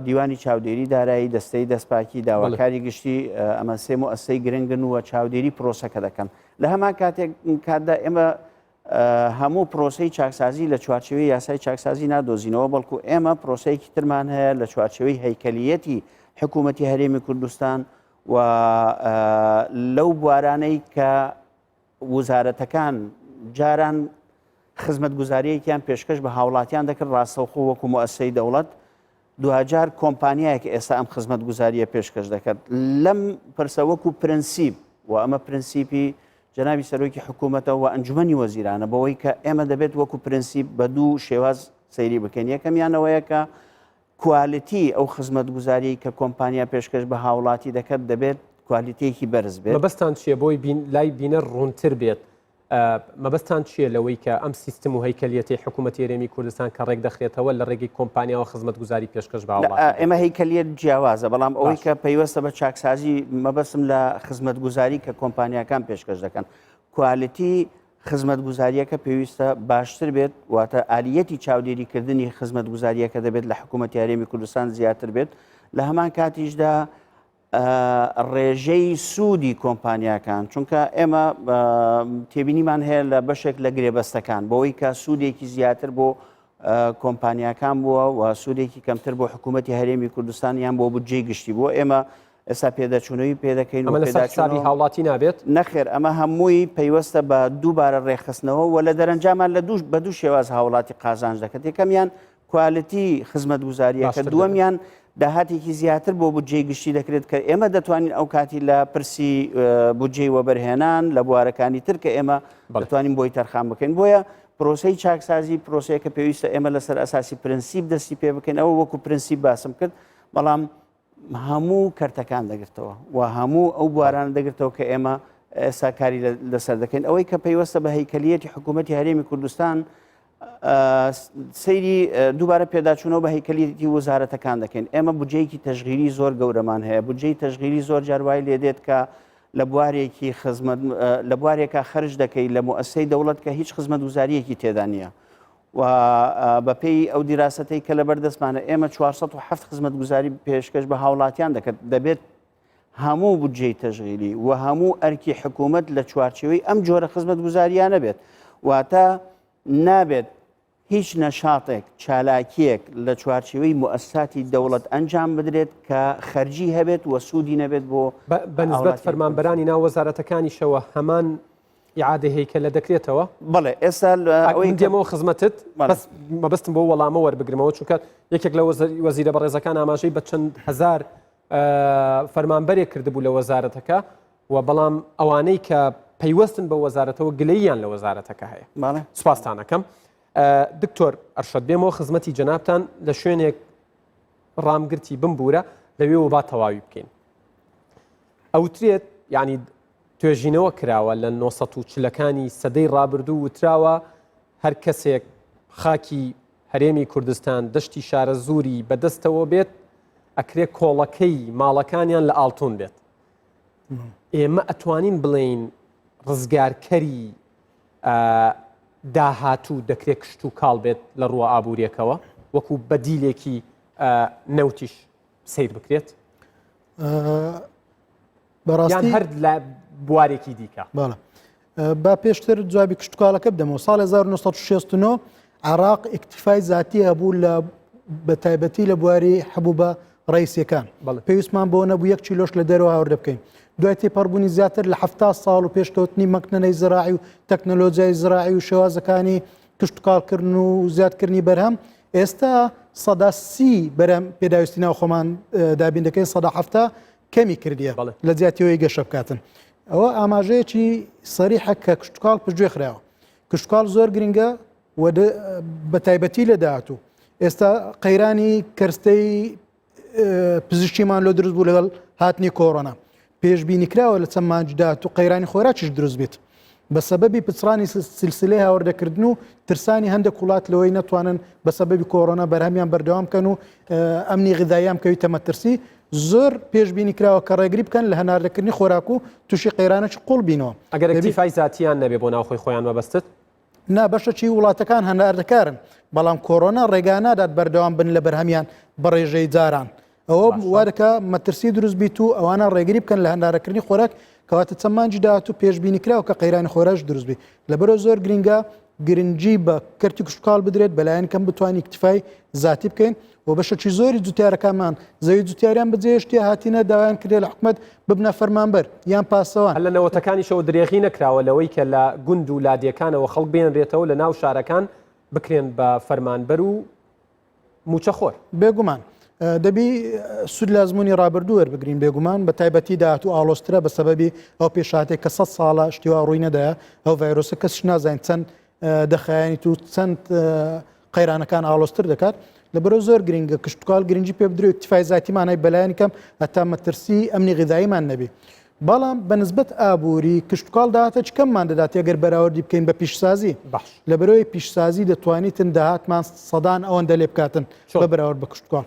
دیوانی چاودێری دارایی دەستەی دەستپاکی داواکاری گشتی ئەمە سێ موئەسسەی گرنگن و چاودێری پرۆسەکە دەکەن لە هەمان کاتێک کاتدا ئێمە هەموو پرۆسەی چاکسازی لە چوارچێوەی یاسای چاکسازی نادۆزینەوە بەڵکو ئێمە پرۆسەیەکی ترمان هەیە لە چوارچێوەی هەیکەلیەتی حکوومەتی هەرێمی کوردستان و لەو بوارانەی کە وزارەتەکان جاران خزمەتگوزارییەکیان پێشکەش بە هاوڵاتیان دەکرد ڕاستەوخۆ وەکو موئەسسەی دەوڵەت، دواجار کۆمپانیایەک ئێستا ئەم خزمەتگوزارییە پێشکەش دەکات. لەم پرسە وەکو پرەنسیپ و ئەمە پرەنسیپی جەنابی سەرۆکی حکوومەتە و ئەنجومەنی وەزیرانە بەوەی کە ئێمە دەبێت وەکو پرەنسیپ بە دوو شێواز سەیری بکەین یەکەمیان ئەوەیە کە کوالیتی ئەو خزمەتگوزاریەی کە کۆمپانیا پێشکەش بە هاوڵاتی دەکات دەبێت کوالیتیەکی بەرز بێت. مەبەستان چییە بۆی لای بینەر ڕوونتر بێت مەبەستان چییە لەوەی کە ئەم سیستم و هەیکەلیەتەی حکوومەتی هەرێمی کوردستان کە ڕێکدەخرێتەوە لە ڕێگەی کۆمپانیاوە خزمەتگوزاری پێشکەش بە هاوڵاتی دەکات؟ ئێمە هەیکەلیەت جیاوازە بەڵام ئەوەی کە پەیوەستە بە چاکسازی مەبەستم لە خزمەتگوزاری کە کۆمپانیاکان پێشکەش دەکەن کوالیتی خزمەتگوزارییەکە پێویستە باشتر بێت، واتە ئالیەتی چاودێریکردنی خزمەتگوزارییەکە دەبێت لە حکوومەتی هەرێمی کوردستان زیاتر بێت، لە هەمان کاتیشدا ڕێژەی سوودی کۆمپانیاکان، چونکە ئێمە تێبینیمان هەیە لە بەشێک لە گرێبەستەکان بەوەی کە سوودێکی زیاتر بۆ کۆمپانیاکان بووە و سوودێکی کەمتر بۆ حکوومەتی هەرێمی کوردستان یان بۆ بودجەی گشتی بووە ئێمە ئێستا پێداچوونەوەی پێدەکەین ئەمە لەسەر حسابی هاوڵاتی نابێت؟ نەخێر ئەمە هەمووی پەیوەستە بە دووبارە ڕێکخستنەوە و لە دەرەنجامان لە دوو بە دوو شێواز هاوڵاتی قازانج دەکات یەکەمیان کوالیتی خزمەتگوزاریەکە دووەمیان داهاتێکی زیاتر بۆ بودجەی گشتی دەکرێت کە ئێمە دەتوانین ئەو کاتی لە پرسی بودجەی وەبەرهێنان لە بوارەکانی تر کە ئێمە دەتوانین بۆی تەرخان بکەین بۆیە پرۆسەی چاکسازی پرۆسەیەکە پێویستە ئێمە لەسەر ئەساسی پرنسیپ دەستی پێ بکەین ئەوە وەکو پرنسیپ باسم کرد بەڵام هەموو کەرتەکان دەگرتەوە و هەموو ئەو بوارانە دەگرتەوە کە ئێمە ئێستا کاری لەسەر دەکەین ئەوەی کە پەیوەستە بە هەیکەلیەتی حکوومەتی هەرێمی کوردستان سەیری دووبارە پێداچوونەوە بە هەیکەلیەتی وەزارەتەکان دەکەین ئێمە بودجەیەکی تەشغیلی زۆر گەورەمان هەیە بودجەی تەشغیلی زۆر جاروای لێدێت کە لە بوارێکی خزمەت لە بوارێکا خەرج دەکەی لە موئەسسەی دەوڵەت کە هیچ خزمەتگوزارییەکی تێدا نییە و بەپێی ئەو دیراسەتەی کە لەبەر دەستمانە ئێمە 407 خزمەتگوزاری پێشکەش بە هاوڵاتیان دەکرد دەبێت هەموو بودجەی تەشغیلی و هەموو ئەرکی حکوومەت لە چوارچێوەی ئەم جۆرە خزمەتگوزاریانە بێت واتە نابێت هیچ نەشاتێک، چالاکییەک لە چوارچێوەی موئەسساتی دەوڵەت ئەنجام بدرێت کە خەرجی هەبێت و سوودی نەبێت بۆ بە نسبەت فەرمانبەرانی ناو وەزارەتەکانیشەوە هەمان ئیعادەی هەیکەلە دەکرێتەوە؟ بەڵێ ئێستا ئەوەی دێمەوە خزمەتت بەس مەبەستم بۆ وەڵامە وەربگرمەوە چونکە یەکێک لە وەزیرە بەڕێزەکان ئاماژەی بە چەند هەزار فەرمانبەرێک کردبوو لە وەزارەتەکە و بەڵام ئەوانەی کە پەیوەستن بە وەزارەتەوە گلەییان لە وەزارەتەکە هەیە سپاستانەکەم دکتۆر ئەرشەد بێمەوە خزمەتی جەنابتان لە شوێنێک ڕامگرتی بمبوورە لەوێوە با تەواوی بکەین ئەوترێت یعنی توێژینەوە کراوە لە 1940ەکانی سەدەی ڕابردوو وتراوە هەر کەسێک خاکی هەرێمی کوردستان دەشتی شارەزووری بەدەستەوە بێت ئەکرێ کۆڵەکەی ماڵەکانیان لە ئاڵتون بێت ئێمە ئەتوانین بڵێین ڕزگارکەری داهاتوو دەکرێت کشت و کاڵ بێت لە ڕووە ئابووریەکەوە وەکو بەدیلێکی نەوتیش سیر بکرێت بەڕاستی هەر لە بوارێکی دیکە بەڵێ با پێشتر جوابی کشتتوکاڵەکە بدەمەوە ساڵ 1969 عراق اکتفای زیاتی هەبوو لە بە تایبەتی لە بواری حەبوبە ڕئیسیەکان پێویستمان بۆ نەبوو یەک کیلۆش لە دەرەوە هاوردە بکەین دوای تێپەڕبوونی زیاتر لە ه ساڵ و پێشکەوتنی مەکنەنەی زراعی و تەکنەلۆجیای زراعی و شێوازەکانی کشتتوکاڵکردن و زیادکردنی بەرهەم ئێستا سەدا سی بەرەم پێداویستی ناو خۆمان دابین دەکەین سەدا هەفتا کەمی کردیە لە جیاتیەوەی گەشە بکاتن ئەوە ئاماژەیەکی سەریحە کە کشتتوکاڵ پشتگوێ خراوە کشتتوکاڵ زۆر گرنگە و بە تایبەتی لە داهاتوو ئێستا قەیرانی کەرستەی پزیشکیمان لۆ دروست بوو لەگەڵ هاتنی کۆرۆنا پێشبینی کراوە لە چەند مانگی داهاتوو قەیرانی خۆراکیش دروست بێت بە سەبەبی پچڕانی سلسلەی هاوردەکردن و ترسانی هەندێک وڵات لەوەی نەتوانن بە سەبەبی کۆرۆنا بەرهەمیان بەردەوام بکەن و ئەمنی غذاییان بکەویتە مەترسی زۆر پێشبینی کراوە کە ڕێگری بکەن لە هەناردەکردنی خۆراک و تووشی قەیرانێکی قوڵ بینەوە. ئەگەر ئیکتیفای زاتیان نەبێ بۆ ناوخۆی خۆیان مەبەستت؟ نا بەشەکی وڵاتەکان هەناردەکارن بەڵام کۆرۆنا ڕێگا نادات بەردەوام بن لە بەرهەمیان بە ڕێژەی جاران ئەوە وا دەکا مەترسی دروست بیت و ئەوانە ڕێگری بکەن لە هەنارەکردنی خۆراک کەواتە چەند مانگی داهاتوو پێشبینی کراوە کە قەیرانی خۆراش دروست بێت لەبەرەوە زۆر گرنگە گرنگی بە کەرتی کشتوکاڵ بدرێت بەلایەن کەم بتوانین اکتفای زاتی بکەین و بەشەکی زۆری جوتیارەکانمان زەوی جوتیاریان بەجێهێشتیە هاتینە داوایان کردێ لە حکومەت ببنە فەرمانبەر یان پاسەوان. هەر لە نەوەتەکانیشەوە درێغی نەکراوە لەوەی کە لە گوند و لادێکانەوە خەڵک بهێنرێتەوە لە ناو شارەکان بکرێن بە فەرمانبەر و مووچەخۆر. بێگومان دەبی سوود لە ئەزموونی ڕابردوو وەربگرین بێگومان بە تایبەتی داهاتوو ئاڵۆزترە بە سەبەبی ئەو پێشهاتێک کە سەد ساڵە شتی وا ڕووی نەدایە ئەو ڤایرۆسە کەسیش نازانین چەند دەخایەنیت و چەند قەیرانەکان ئاڵۆزتر دەکات لەبەرەوە زۆر گرنگە کشتتوکال گرنگی پێ بدرێت اکتفای زاتی مانای بەلایەنی کەم هەتا مەترسی ئەمنی غذاییمان نەبی بەڵام بە نسبەت ئابووری کشتتوکال داهاتە کەممان دەدات ئەگەر بەراوردی بکەین بە پیشسازی باش لەبەرەوەی پیشسازی دەتوانیتن داهاتمان سەدان ئەوەندە لێ بکاتن بە بەراورد بە کشتتوکال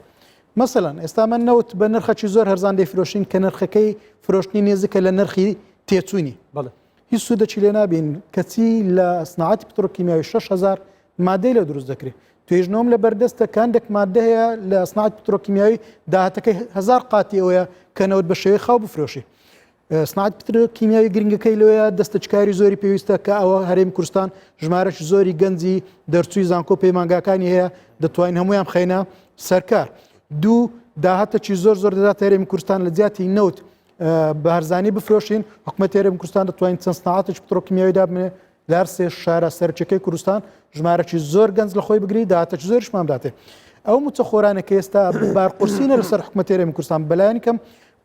مەسەلەن ئێستا من نەوت بە نرخەکی زۆر هەرزان دەیفرۆشین کە نرخەکەی فرۆشتنی نێزیکە لە نرخی تێچوونی بەڵێ هیچ سوودەکی لێ نابین کەچی لە سناعەتی پترۆکیمیاوی 6000 مادەی لە دروست دەکرێت توێژنەوەم لە بەردەستە کە هەندێک مادە هەیە لە سناعەتی پترۆکیمیاوی داهاتەکەی هزار قاتی ئەوەیە کە نەوت بە شێوەی خاو بفرۆشی سناعەتی پترۆکیمیاوی گرنگەکەی لەوەیە دەستەچکاری زۆری پێویستە کە ئەوە هەرێم کوردستان ژمارەش زۆری گەنجی دەرچووی زانکۆ پەیمانگاکانی هەیە دەتوانین هەمویان بخەینە سەرکار دوو داهاتەکی زۆر زۆر دەدات هەرێمی کوردستان لە جیاتی نەوت بە هەرزانی بفرۆشین حکومەتی هەرێمی کوردستان دەتوانین چەند سناعەتێکی پترۆکیمیاوی دابنێ لە هەر سێ شارە سەرەکیەکەی کوردستان ژمارەکی زۆر گەنج لە خۆی بگری داهاتێکی زۆریشمان بداتێ ئەو موچەخۆرانە کە ئێستا بارقورسینە لەسەر حکومەتی هەرێمی کوردستان بەلایەنی کەم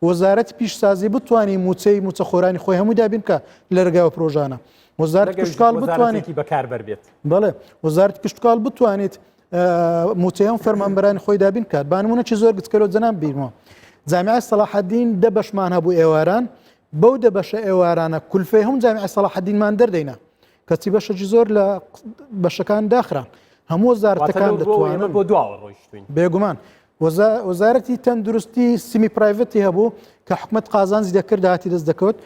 وەزارەتی پیشسازی بتوانانی موچەی موچەخۆرانی خۆی هەموو دابین بکە لە ڕێگای پرۆژانە وەزارەت کشتوکاڵ بتوانێت بەکاربەر بێت بەڵێ وەزارەت کشتوکاڵ بتوانێت موچەی ئەم فەرمانبەرانی خۆی دابین بکات با نمونەکی زۆر گچکەلۆ جەناب بیرمەوە جامیعە سەڵاحەدین دە بەشمان هەبوو ئێواران بەو دە بەشە ئێوارانە کولفەی هەم جامیعە سەڵاحەدینمان دەردەینا کەچی بەشەکی زۆر لە بەشەکان داخران هەموو وەزارەتەکان دەتوانن بۆ دواوە ڕۆیشتوین بێگومان وەزارەتی تەندروستی semi private ی هەبوو کە حکومەت قازانجی دەکرد داهاتی دەست دەکەوت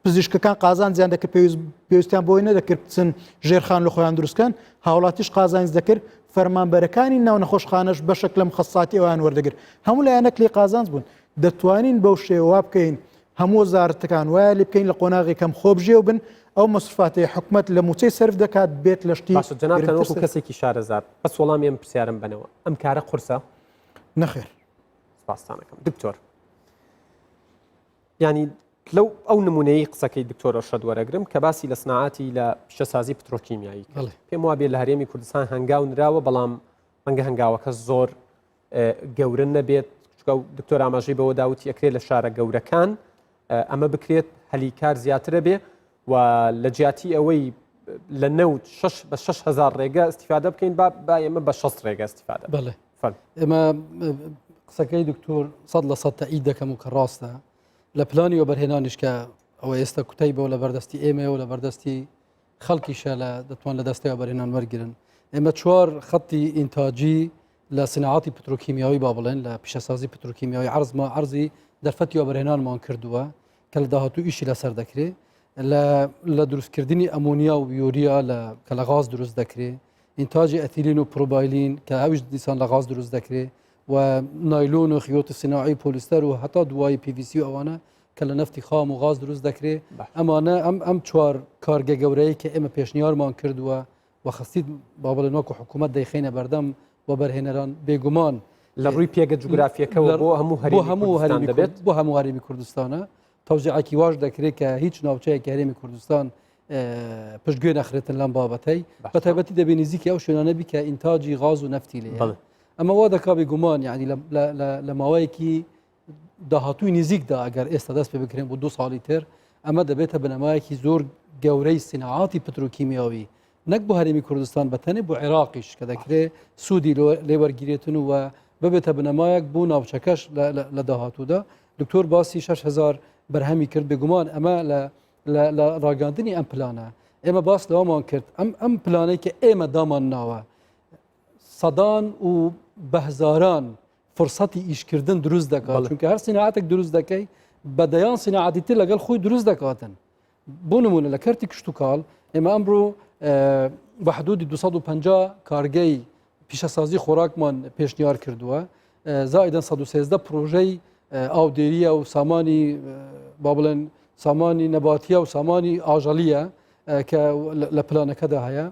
پزیشکەکان قازانجیان دەکرد پێویست پێویستیان بۆی نەدەکرد بچن ژێرخان لە خۆیان دروستکەن هاوڵاتیش قازانج دەکرد فەرمانبەرەکانی ناو نەخۆشخانەش بەشێک لە مخەساتی ئەویان وەردەگرت هەموو لایەنەک لێ قازانج بوون دەتوانین بەو شێوە بکەین. هەموو وەزارەتەکان وایە لێ بکەین لە قۆناغی کەم خۆبژێو بن ئەو مەسروفاتەی حکومەت لە مووچەی سەرف دەکات بێت لە شتی باشە جەنابتان گرنگتر وەکو سەرف کەسێکی شارەزا بەس وەڵامی ئەم پرسیارم بەنەوە ئەم کارە قورسە؟ نەخێر. سپاستان ئەکەم دکتۆر یعنی لەو ئەو نمونەی قسەکەی دکتۆر ئەرشەد وەرەگرم کە باسی لە سناعاتی لە پیشەسازی پترۆکیمیایی کرد. بەڵێ. پێم وابێ لە هەرێمی کوردستان هەنگاو نراوە بەڵام ڕەنگە هەنگاوەکە زۆر گەورە نەبێت چونکە دکتۆر ئاماژەی بەوە داوتی ئەکرێت لە شارە گەورەکان ئەمە بکرێت هەلی کار زیاترە بێ و لە جیاتی ئەوەی لە نەوت بە 6هزار ڕێگە استیفادە بکەین با با ئێمە بە 6 ڕێگە استیفادە بڵێ ئێمە قسەکەی دکتۆر سە لە سە تەئید دەکەم و کە ڕاستە لە پلانی وەبەرهێنانیش کە ئەوە ئێستا کوتای بەوە لە بەردەستی ئێمەیە و لە بەردەستی خەڵکیشە لە دەتوان لە دەستەی وەبەرهێنان وەرگن ئێمە چوار خەتی ئینتاجی لە سناعاتی پترۆکیمیاوی با بڵێن لە پیشەسازی پترۆکیمیاوی عرضما عرضی دەرفەتی وەبەرهێنانمان کردووە کە لە داهاتوو ئیشی لەسەر دەکرێت لە دروستکردنی ئەمۆنیا و یۆریا لە کە لە غاز دروست دەکرێت ئینتاجی ئەتیلین و پرۆبایلین کە ئەویش دیسان لە غاز دروست دەکرێت و نایلۆن و خیوتی سیناعی پۆلیستەر و هەتا دوایی PVC و ئەوانە کە لە نەفتی خام و غاز دروست دەکرێت ئەمانە ئەم ئەم چوار کارگە گەورەیە کە ئێمە پێشنیارمان کردووە و خستیت با بڵێن وەکو حکوومەت دەیخینە بەردەم وەبەرهێنەران بێگومان لە ڕووی پێگە جوگرافیەکەەوە بۆ هەموو هەرێمی هەموو هەرێمی دەبێت بۆ هەموو هەرێمی کوردستانە تەوزیعێکی واش دەکرێت کە هیچ ناوچەیەکی هەرێمی کوردستان پشتگوێ نەخرێتن لەم بابەتەی بە تایبەتی دەبێ نزیکی ئەو شوێنانە بی کە ئینتاجی غاز و نەفتی لێ ئەمە وا دەکا بێگومان یعنی لە ماوەیەکی داهاتووی نزیکدا ئەگەر ئێستا دەست پێ بکرێن بۆ دو ساڵی تر ئەمە دەبێتە بنەمایەکی زۆر گەورەی سیناعاتی پترۆکیمیاوی نەک بۆ هەرێمی کوردستان بە تەنێ بۆ عێراقیش کە دەکرێت سوودی لێوەرگیرێتن و ببێتە بنەمایەک بۆ ناوچەکەش لە داهاتوودا دکتۆر باسی 6000 بەرهەمی کرد بێگومان ئەمە لە لە ڕاگەاندنی ئەم پلانە ئێمە باس لەوەمان کرد ئەم ئەم پلانەی کە ئێمە دامان ناوە سەدان و بەهزاران فرسەتی ئیشکردن دروست دەکات چونکە هەر سیناعاتێک دروست دەکەی بە دەیان سیناعاتی تر لەگەڵ خۆی دروست دەکاتن بۆ نمونە لە کەرتی کشتتوکاڵ ئێمە ئەمڕۆ بە حدودی 250 کارگەی پیشەسازی خۆراکمان پێشنیار کردووە زائیدەن 113 پرۆژەی ئاودێریە و سامانی با بڵێن سامانی نەباتیە و سامانی ئاژەڵیە کە لە پلانەکەدا هەیە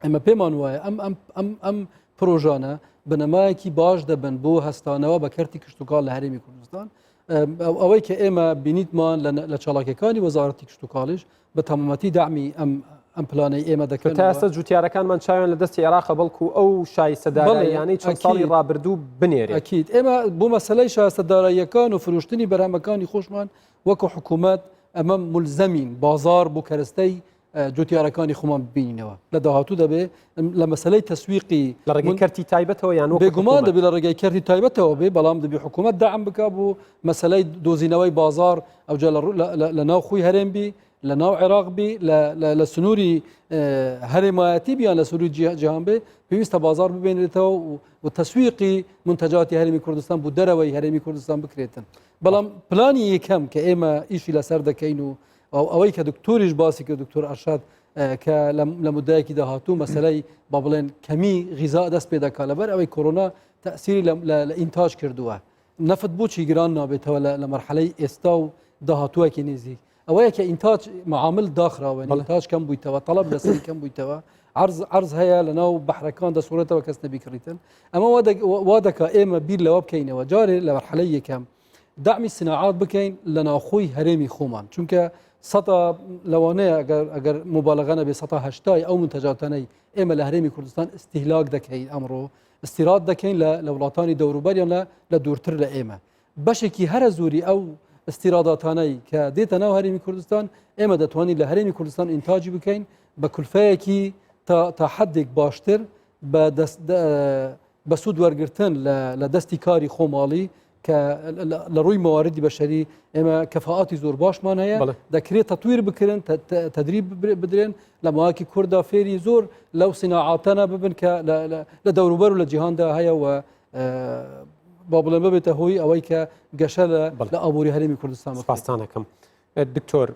ئێمە پێمان وایە ئەم ئەم ئەم ئەم پرۆژانە بنەمایەکی باش دەبن بۆ هەستانەوە بە کەرتی کشتتوکاڵ لە هەرێمی کوردستان ئەوەی کە ئێمە بینیتمان لە چاڵاکەکانی وەزارەتی کشتتوکاڵیش بە تەمامەتی دامی ئەم ئەم پلانەی ئێمە دەکەن تا ئێستا جوتیارەکانمان چاویان لە دەستی عێراقە بەڵکو ئەو شایستە داراییانەی چەند ساڵی ڕابردوو بنێرێت ئەکید ئێمە بۆ مەسلەی شایستە داراییەکان و فرۆشتنی بەرهەمەکانی خۆشمان وەکو حکوومەت ئەمە ملزەمین بازار بۆ کەرەستەی جوتیارەکانی خۆمان ببینینەوە لە داهاتوو دەبێ لە مەسلەی تەسویقی لە ڕێگەی کەرتی تایبەتەوە یان بێگومان دەبێ لە ڕێگەی کەرتی تایبەتەوە بێ بەڵام دەبێ حکوومەت دەعم بکا بۆ مەسلەی دۆزینەوەی بازار ئەوجا لە ناو خۆی هەرێم بی لە ناو عێراق بی لە سنووری هەرێمایەتی بیان لە سنووری جیهان بێ پێویستە بازار ببێنرێتەوە و تەسویقی منتەجاتی هەرێمی کوردستان بۆ دەرەوەی هەرێمی کوردستان بکرێتن بەڵام پلانی یەکەم کە ئێمە ئیشی لەسەر دەکەین و ئەوەی کە دکتۆریش باسی کرد دکتۆر ئەرشاد کە لە مدایەکی داهاتوو مەسلەی با بڵێن کەمی غیزا دەست پێ دەکات لەبەر ئەوەی کۆرۆنا تەسیری لە ئینتاج کردووە نەفت بۆچی گران نابێتەوە لە مەرحەلەی ئێستا و داهاتووەکی نزیک ئەوەیە کە ئینتاج معامل داخراوە ئینتاج کەم بوویتەوە تەڵەب لەسەری کەم بوویتەوە عرض عرض هەیە لە ناو بەحرەکان دەسوڕێتەوە کەس نەبیکڕیتن ئەمە وا دەکا ئێمە بیر لەوە بکەینەوە جارێ لە مەرحەلەی یەکەم دەعمی سناعات بکەین لە ناوخۆی هەرێمی خۆمان چونکە سەتا لەوانەیە ئەگەر ئەگەر مبالغە نەبێ سەتا هەشتای ئەو منتەجاتانەی ئێمە لە هەرێمی کوردستان استهلاک دەکەین ئەمڕۆ استیراد دەکەین لە لە وڵاتانی دەوروبەریان لە لە دوورتر لە ئێمە بەشێکی هەرە زۆری ئەو استیراداتانەی کە دێتە ناو هەرێمی کوردستان ئێمە دەتوانین لە هەرێمی کوردستان ئینتاجی بکەین بە کولفەیەکی تا تا حدێک باشتر بە دەست بە سوود وەرگتن لە دەستی کاری خۆماڵی کە لە ڕووی مواردی بەشەری ئێمە کەفاعاتی زۆر باشمان هەیە دەکرێت تەتویر بکرن تدریب بدرێن لە ماوەکی کووردا فێری زۆر لەو سیناعاتەنە ببن کە لە دەوروبەر و لە جیهاندا هەیە و با بڵێن ببێتە هۆی ئەوەی کە گەشە لە ئابووری هەرێمی کوردستان سپاستانەکەم دکتۆر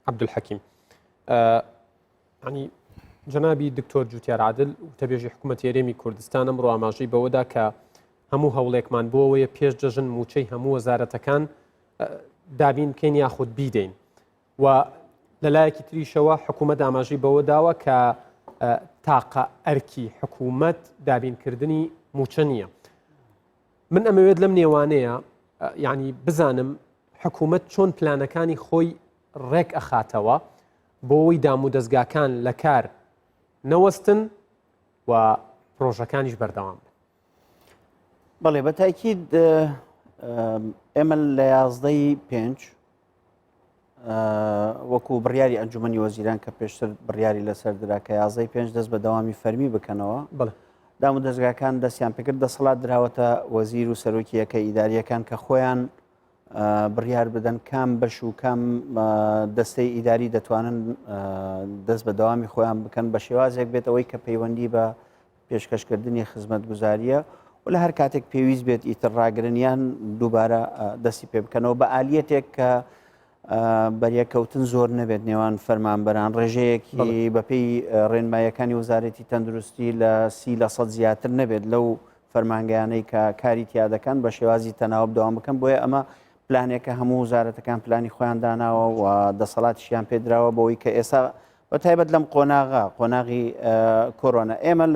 عەبدولحەکیم ینی جەنابی دکتۆر جوتیار عادل وتەبێژی حکوومەتی هەرێمی کوردستان ئەمڕۆ ئاماژەی بەوەدا کە هەموو هەوڵێکمان بۆ ئەوەیە پێش جەژن مووچەی هەموو وەزارەتەکان. دابین بکەین یاخود بیدەین و لەلایەکی تریشەوە حکوومەت ئاماژەی بەوە داوە کە تاقە ئەرکی حکوومەت دابینکردنی موچە نییە. من ئەمەوێت لەم نێوانەیە یعنی بزانم حکوومەت چۆن پلانەکانی خۆی ڕێک ئەخاتەوە بۆ ئەوەی دام و دەستگاکان لە کار نەوەستن و پرۆژەکانیش بەردەوام بن. بەڵێ بە تاکید ئێمە لە یازدەی پێنج وەکو بڕیاری ئەنجومنی وەزیران کە پێشتر بڕیاری لەسەر درا کە یازدەی پێنج دەست بە دەوامی فەرمی بکەنەوە دام و دەستگاکان دەستیان پێکرد دەسەڵات دراوەتە وەزیر و سەرۆکیەکە ئیداریەکان کە خۆیان بڕیار بدەن کام بەش و کام دەستەی ئیداری دەتوانن دەست بە دەوامی خۆیان بکەن بە شێوازێک بێت ئەوەی کە پەیوەندی بە پێشکەشکردنی خزمەتگوزارییە و لە هەر کاتێک پێویست بێت ئیتر ڕاگرن یان دووبارە دەستی پێ بکەنەوە بە ئالیەتێک کە بەریەکەوتن زۆر نەبێت نێوان فەرمانبەران ڕێژەیەکی بەپێی ڕێنمایەکانی وەزارەتی تەندروستی لە 30% زیاتر نەبێت لەو فەرمانگەیانەی کە کاری تیا دەکەن بە شێوازی تەناوب دەوام بکەن بۆیە ئەمە پلانێکە هەموو وزارەتەکان پلانی خۆیان داناوە و دەسەڵاتیشیان پێدراوە بۆی کە ئێستا بە تایبەت لەم قۆناغە قۆناغی کۆرۆنا ئێمە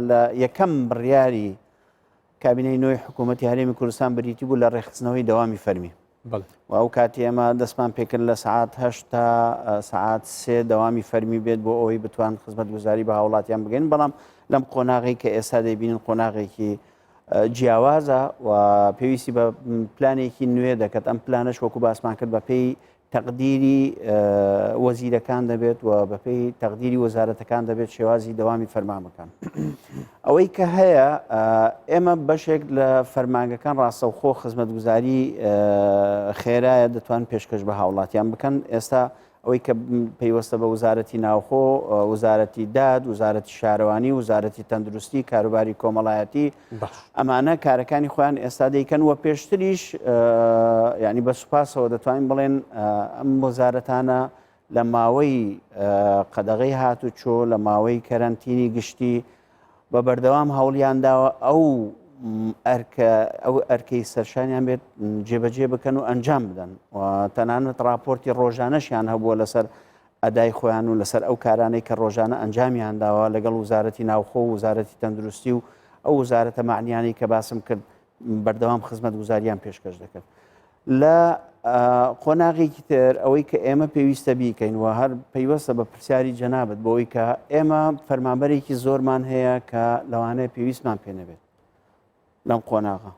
لە یەکەم بڕیاری کابینەی نوێی حکوومەتی هەرێمی کوردستان بریتی بوو لە ڕێکخستنەوەی دەوامی فەرمی و ئەو کاتی ئێمە دەستمان پێکرد لە سعات هەشت تا سعات سێ دەوامی فەرمی بێت بۆ ئەوەی بتوان خزمەتگوزاری بە هاوڵاتیان بگەین بەڵام لەم قۆناغی کە ئێستا دەیبینن قۆناغێکی جیاوازە و پێویستی بە پلانێکی نوێ دەکات ئەم پلانەش وەکو باسمان کرد بە پێی تەقدیری وەزیرەکان دەبێت و بەپێی تەقدیری وەزارەتەکان دەبێت شێوازی دەوامی فەرمان بکەن. ئەوەی کە هەیە ئێمە بەشێک لە فەرمانگەکان ڕاستەوخۆ خزمەتگوزاری خێرایە دەتوان پێشکەش بە هاوڵاتیان بکەن ئێستا ئەوەی کە پەیوەستە بە وزارەتی ناوخۆ، وزارەتی داد، وزارەتی شارەوانی، وزارەتی تەندروستی، کاروباری کۆمەڵایەتی، ئەمانە کارەکانی خۆیان ئێستا دەیکەن و پێشتریش ینی بە سوپاسەوە دەتوانین بڵێن ئەم وەزارەتانە لە ماوەی قەدەغەی هاتوچۆ لە ماوەی کەرەنتینی گشتی بە بەردەوام هەوڵیان داوە ئەو ئەرکە ئەو ئەرکەی سەرشانیان بێت جێبەجێ بکەن و ئەنجام بدەن و تەنانەت راپۆرتی ڕۆژانەشیان هەبووە لەسەر ئەدای خۆیان و لەسەر ئەو کارانەی کە ڕۆژانە ئەنجامیان داوە لەگەڵ وزارەتی ناوخۆ و وزارەتی تەندروستی و ئەو وزارەتە مەعنیانەی کە باسم کرد بەردەوام خزمەتگوزاریان پێشکەش دەکرد. لە قۆناغێکی تر ئەوەی کە ئێمە پێویستە بیکەین و هەر پەیوەستە بە پرسیاری جەنابت بۆی کە ئێمە فەرمانبەرێکی زۆرمان هەیە کە لەوانەیە پێویستمان پێ نەبێت لەم قۆناغە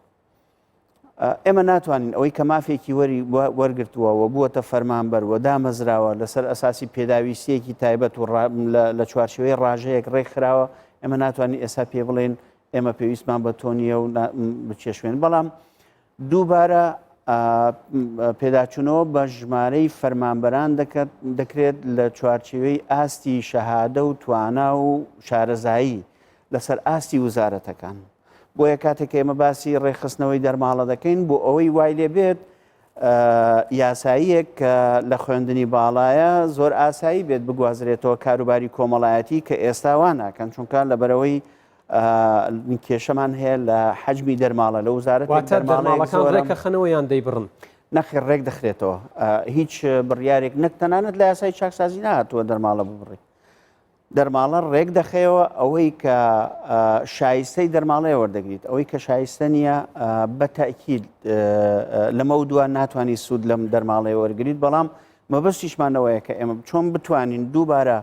ئێمە ناتوانین ئەوەی کە مافێکی وەری وەرگتووە و بووەتە فەرمانبەر و دامەزراوە لەسەر ئەساسی پێداویستیەکی تایبەت و لە چوارچێوەی ڕاژەیەک ڕێکخراوە ئێمە ناتوانین ئێستا پێ بڵێن ئێمە پێویستمان بە تۆ نییە و بچێشوێن بەڵام دووبارە پێداچوونەوە بە ژمارەی فەرمانبەران دەکرێت لە چوارچێوەی ئاستی شەهادە و توانا و شارەزایی لەسەر ئاستی وزارەتەکان. بۆیە کاتێک ئێمە باسی ڕێکخستنەوەی دەرماڵە دەکەین بۆ ئەوەی وای لێ بێت یاساییەک کە لە خوێندنی باڵایە زۆر ئاسایی بێت بگوازرێتەوە کاروباری کۆمەڵایەتی کە ئێستا وا ناکەن چونکە لەبەرەوەی کێشەمان هەیە لە حەجمی دەرماڵە لە وزارەت دەرماڵەکان ڕێکەخەنەوە یان دەیبڕن؟ نەخێر ڕێک دەخرێتەوە هیچ بڕیارێک نەک تەنانەت لە یاسای چاکسازی نهاتووە دەرماڵە ببڕی دەرماڵە ڕێک دەخەیەوە ئەوەی کە شایستەی دەرماڵەیە وەردەگریت ئەوەی کە شایستە نییە بە تاکیل لەمە دووە ناتوانانی سوود لەم دەرماڵەیە وەرگریت بەڵام مەبەستیشمانەوەیە کە ئێمە چۆن بتوانین دووبارە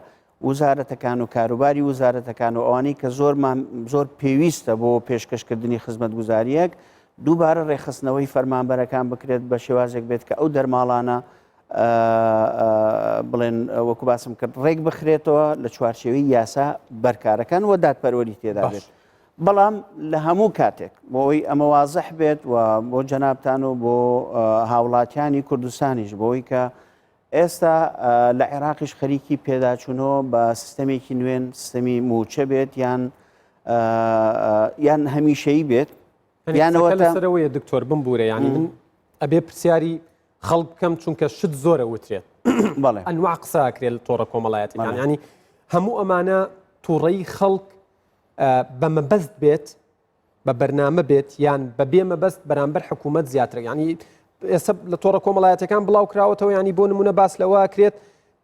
وزارەتەکان و کاروباری وزارەتەکان و ئەوانەی کە زۆرمان زۆر پێویستە بۆ پێشکەشکردنی خزمەتگوزاریەک دووبارە ڕێکخستنەوەی فەرمانبەرەکان بکرێت بە شێوازێک بێت کە ئەو دەرماڵانە بڵێن وەکو باسم کرد ڕێک بخرێتەوە لە چوارچێوەی یاسا بەرکارەکان و دادپەروەری تێدا بێت بەڵام لە هەموو کاتێک بۆ ئەوی ئەمە وازح بێت و بۆ جەنابتان و بۆ هاوڵاتیانی کوردستانیش بۆی کە ئێستا لە عێراقیش خەریکی پێداچوونەوە بە سیستەمێکی نوێن سیستەمی موچە بێت یان یان هەمیشەیی بێت یانەوە لەسەرەوەیە دکتۆر بمبوورە ینی من ئەبێ پرسیاری خەڵک بکەم چونکە شت زۆرە وترێت ئەنوا قساکرێت لە تۆڕە کۆمەڵایەتەکان ینی هەموو ئەمانە تووڕەی خەڵک بە مەبەست بێت بە بەرنامە بێت یان بە بێ مەبەست بەرامبەر حکوومەت زیاتر ینی. ئێستا لە تۆڕە کۆمەڵایەتەکان بڵاو کراوەتەوە ینی بۆ نمونە باس لەوە کرێت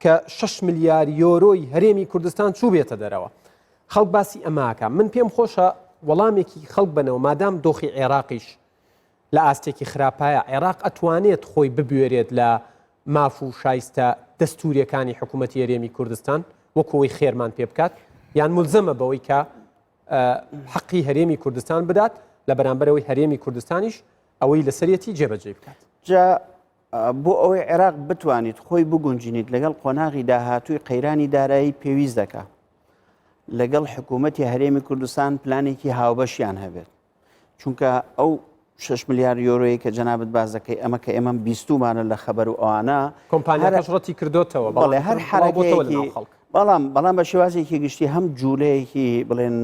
کە 6 ملیار یۆرۆی هەرێمی کوردستان چوو بێتە دەرەوە خەڵک باسی ئەماکە من پێم خۆشە وەڵامێکی خەڵک بنەوە مادام دۆخی عێراقیش لە ئاستێکی خراپایە عێراق ئەتوانێت خۆی ببوێرێت لە ماف و شایستە دەستوریەکانی حکوومەتی هەرێمی کوردستان وەکەوەی خێرمان پێ بکات یان ملزەمە بەوەی کە حەقی هەرێمی کوردستان بدات لە بەرامبەرەوەی هەرێمی کوردستانیش ئەوەی لەسەرەتی جێبەجێ بکات. جا بۆ ئەوەی عێراق بتوانیت خۆی بگونجینیت لەگەڵ قۆناغی داهاتووی قەیرانی دارایی پێویست دەکا لەگەڵ حکوومەتی هەرێمی کوردستان پلانێکی هاوبەشیان هەبێت چونکە ئەو 6 ملیار یۆرۆیە کە جەنابەت باس دەکەی ئەمە کە ئێمە بیستومانە لە خەبەر و ئەوانە کۆمپانیاکەش ڕەتی کردوتەوە بەڵێ هەر حرەکەیەکی بەڵام بەڵام بە شێوازێکی گشتی هەم جوولەیەکی بڵێن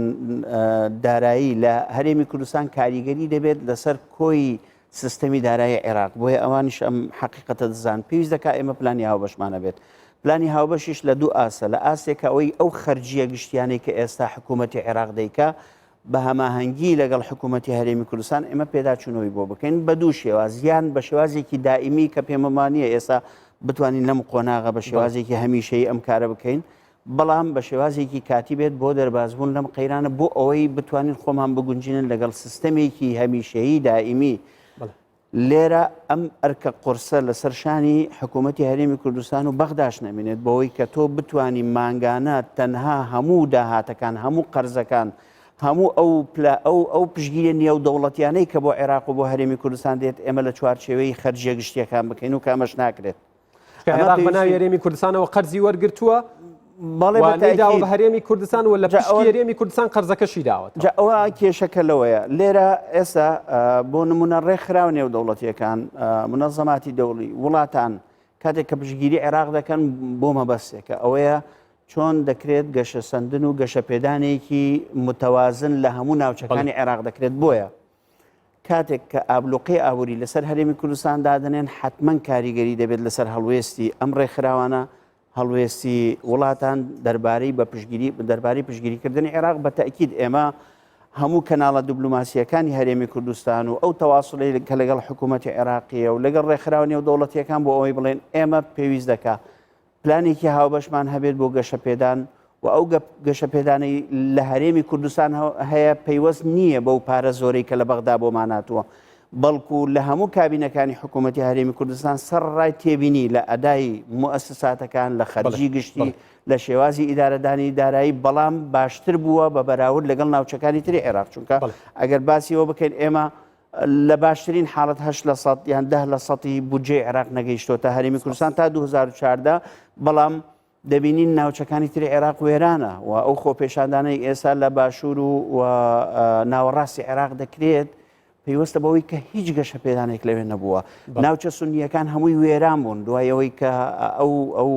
دارایی لە هەرێمی کوردستان کاریگەری دەبێت لەسەر کۆی سیستەمی دارایی عێراق بۆیە ئەوانیش ئەم حقیقەتە دەزان پێویست دەکات ئێمە پلانی هاوبەشمانە بێت پلانی هاوبەشیش لە دوو ئاستە لە ئاستێکە ئەوەی ئەو خەرجیە گشتیانەی کە ئێستا حکوومەتی عێراق دەیکا بە هەماهەنگی لەگەڵ حکوومەتی هەرێمی کوردستان ئێمە پێداچوونەوەی بۆ بکەین بە دوو شێواز یان بە شێوازێکی دائیمی کە پێمەمانە ئێستا بتوانین لەم قۆناغە بە شێوازێکی هەمیشەی ئەم کارە بکەین بەڵام بە شێوازێکی کاتی بێت بۆ دەربازبوون لەم قەیرانە بۆ ئەوەی بتوانین خۆمان بگونجینن لەگەڵ سیستەمێکی هەمیشەیی دائیمی لێرە ئەم ئەرکە قورسە لەسەر شانی حکوومەتی هەرێمی کوردستان و بەغداش نەمێنێت بەوەی کە تۆ بتانی مانگانە تەنها هەموو داهاتەکان هەموو قەرزەکان هەموو ئەو پلە ئەو ئەو پشگیرە نێو دەوڵەتیانەی کە بۆ عێراق و بۆ هەرێمی کوردستان دێت ئێمە لە چوارچێوەی خەرجیە گشتیەکان بکەین و کە ئەمەش ناکرێت. عێراق بە ناوی هەرێمی کوردستانەوە قەرزی وەرگرتووە بەڵێ داوە بە هەرێمی کوردستان و لە پشتی هەرێمی کوردستان قەرزەکەشی داوە جا ئەوە کێشەکە لەوەیە لێرە ئێستا بۆ نمونە ڕێکخراو نێودەوڵەتیەکان منەزەماتی دەوڵی وڵاتان کاتێک کە پشگیری عێراق دەکەن بۆ مەبەستێکە ئەوەیە چۆن دەکرێت گەشەسەندن و گەشەپێدانێکی متوازن لە هەموو ناوچەکانی عێراق دەکرێت بۆیە کاتێک کە ئابلوقەی ئابووری لەسەر هەرێمی کوردستان دادەنێن حتمما کاریگەری دەبێت لەسەر هەڵوێستی ئەم ڕێکخراوانە هەڵوێستی وڵاتان دەربارەی بە پشگیری دەربارەی پشگیریکردنی عێراق بە تەکید ئێمە هەموو کەناڵە دیبلوماسیەکانی هەرێمی کوردستان و ئەو تەواصلی کە لەگەڵ حکوومەتی عێراقیە و لەگەڵ ڕێکخراوە نێودەوڵەتیەکان بۆ ئەوەی بڵێن ئێمە پێویست دەکا پلانێکی هاوبەشمان هەبێت بۆ گەشەپێدان و ئەو گەشەپێدانەی لە هەرێمی کوردستان هەیە پەیوەست نییە بەو پارە زۆرەی کە لە بەغدا بۆمان هاتووە بەڵکو لە هەموو کابینەکانی حکوومەتی هەرێمی کوردستان سەر ڕای تێبینی لە ئەدای موسساتەکان لە خەرجی گشتی لە شێوازی ئیدارەدانی دارایی بەڵام باشتر بووە بە بەراورد لەگەڵ ناوچەکانی تری عێراق چونکە ئەگەر باسیەوە بکەین ئێمە لە باشترین حاڵەت هەشت لە سەد یان دە لە سەتی بودجەی عێراق نەگەیشتۆتە هەرێمی کوردستان تا 2014 بەڵام دەبینین ناوچەکانی تری عێراق وێرانە و ئەو خۆپێشاندانەی ئێستا لە باشوور و ناوەڕاستی عێراق دەکرێت پەیوەستە بەوەی کە هیچ گەشە پێدانێک لەوێ نەبووە ناوچە سنیەکان هەمووی وێران بوون دوای ئەوەی کە ئەو ئەو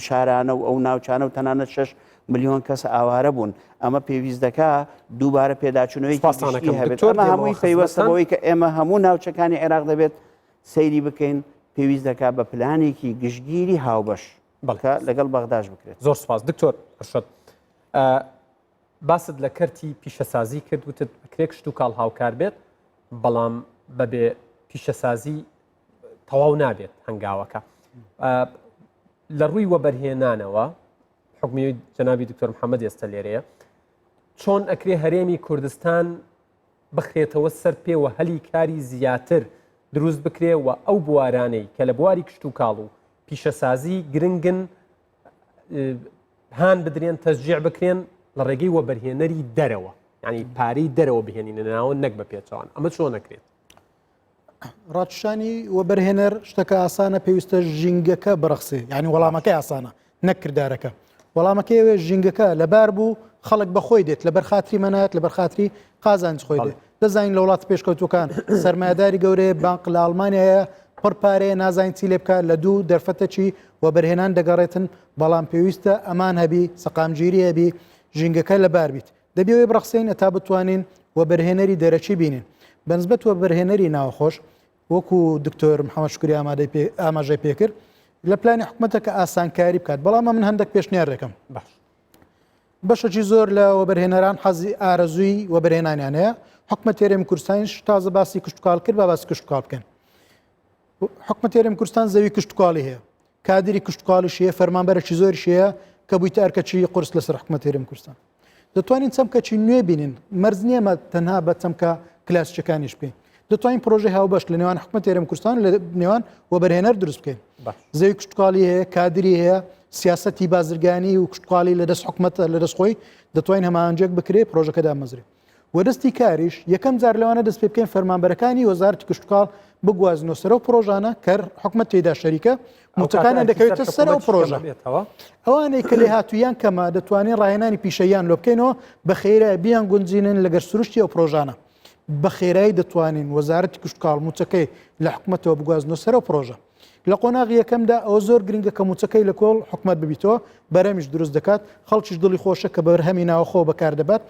شارانە و ئەو ناوچانە و تەنانەت شش ملیۆن کەس ئاوارە بوون، ئەمە پێویست دەکا دووبارە پێداچوونەوەیەکی گشتی هەبێت. ئەمە هەمووی پەیوەستە بەوەی کە ئێمە هەموو ناوچەکانی عێراق دەبێت سەیری بکەین، پێویست دەکا بە پلانێکی گشتگیری هاوبەش کە لەگەڵ بەغداش بکرێت. زۆر سوپاس دکتۆر ئەرشەد. باست لە کەرتی پیشەسازی کرد وتت ئەکرێ کشتوکاڵ هاوکار بێت بەڵام بەبێ پیشەسازی تەواو نابێت هەنگاوەکە لە ڕووی وەبەرهێنانەوە حکومی جەنابی دکتۆر محەممەد ئێستا لێرەیە چۆن ئەکرێ هەرێمی کوردستان بخرێتەوە سەر پێ و هەلی کاری زیاتر دروست بکرێ و ئەو بوارانەی کە لە بواری کشتوکاڵ و پیشەسازی گرنگن هان بدرێن تەشجیع بکرێن لە ڕێگەی وەبەرهێنەری دەرەوە ینی پارەی دەرەوە بهێنینە ناوە نەک بە پێچەوان ئەمە چۆن نەکرێت ڕاکشانی وەبەرهێنەر شتەکە ئاسانە پێویستە ژینگەکە بڕەخسێ یعنی وەڵامەکەی ئاسانە نەک کردارەکە وەڵامەکەی ئەوێ ژینگەکە لەبار بوو خەڵک بەخۆی دێت لەبەر خاتری مەنات لەبەر خاتری قازانج خۆی دێت دەزانین لە وڵات پێشکەوتوەکان سەرمایەداری گەورەیە بانق لە ئەڵمانیایە پڕ پارەیە نازانین چی لێ بکات لە دوو دەرفەتەکی وەبەرهێنان دەگەڕێتن بەڵام پێویستە ئەمان هەبی سەقامگیری هەبی ژینگەکە لەبار بیت دەبێ ئەوەی بڕەخسێین هەتا بتوانین وەبەرهێنەری دەرەکی بینین. بەنسبەت وەبەرهێنەری ناوخۆش وەکو دکتۆر محەممەد شکری ئامادەی پێ ئاماژەی پێکرد لە پلانی حکومەتە کە ئاسانکاری بکات بەڵام من هەندێک پێشنیارێکم باش بەشێکی زۆر لە وەبەرهێنەران حەزی ئارەزووی وەبەرهێنانیان هەیە حکومەت هەرێمی کوردستانیش تازە باسی کشتتوکاڵ کرد با باسی کشتتوکاڵ بکەن. حکومەتی هەرێمی کوردستان زەوی کشتتوکاڵی هەیە کادری کشتتوکاڵیش هەیە فەرمانبەرێکی زۆریش هەیە کە بوویتە ئەرکەچی قرس لەسەر حکومەتی هەرێمی کوردستان دەتوانین چەمکەکی نوێ بینین مەرج نییە مە تەنها بە چەمکە کلاسیکەکانیش بکەین دەتوانین پرۆژەی هاوبەش لە نێوان حکومەتی هەرێمی کوردستان لە نێوان وەبەرهێنەر دروست بکەین زەوی کشتتوکاڵی هەیە کادری هەیە سیاسەتی بازرگانی و کشتتوکاڵی لە دەست حکومەتە لە دەست خۆی دەتوانین هەماهەنگیەک بکرێ پرۆژەکە دامەزرێ و دەستی کاریش یەکەم جار لەوانە دەست پێ بکەین فەرمانبەرەکانی وەزارەتی کشتتوکاڵ بگوازنەوە سەر ئەو پرۆژانە کە حکومەت تێدا شەریکە موچەکانیان دەکەوێتە سەر ئەو پرۆژە ئەوانەی کە لێهاتوویان کەمە دەتوانین ڕاهێنانی پیشەیان لۆ بکەینەوە بە خێرای بیان گونجینن لەگەر سروشتی ئەو پرۆژانە بە خێرایی دەتوانین وەزارەتی کشتتوکاڵ موچەکەی لە حکومەتەوە بگوازنەوە سەر ئەو پرۆژە لە قۆناغی یەکەمدا ئەوە زۆر گرنگە کە موچەکەی لە کۆڵ حکومەت ببیتەوە بەرەمیش دروست دەکات خەڵکیش دڵی خۆشە کە بەرهەمی ناوخۆ بەکار دەبات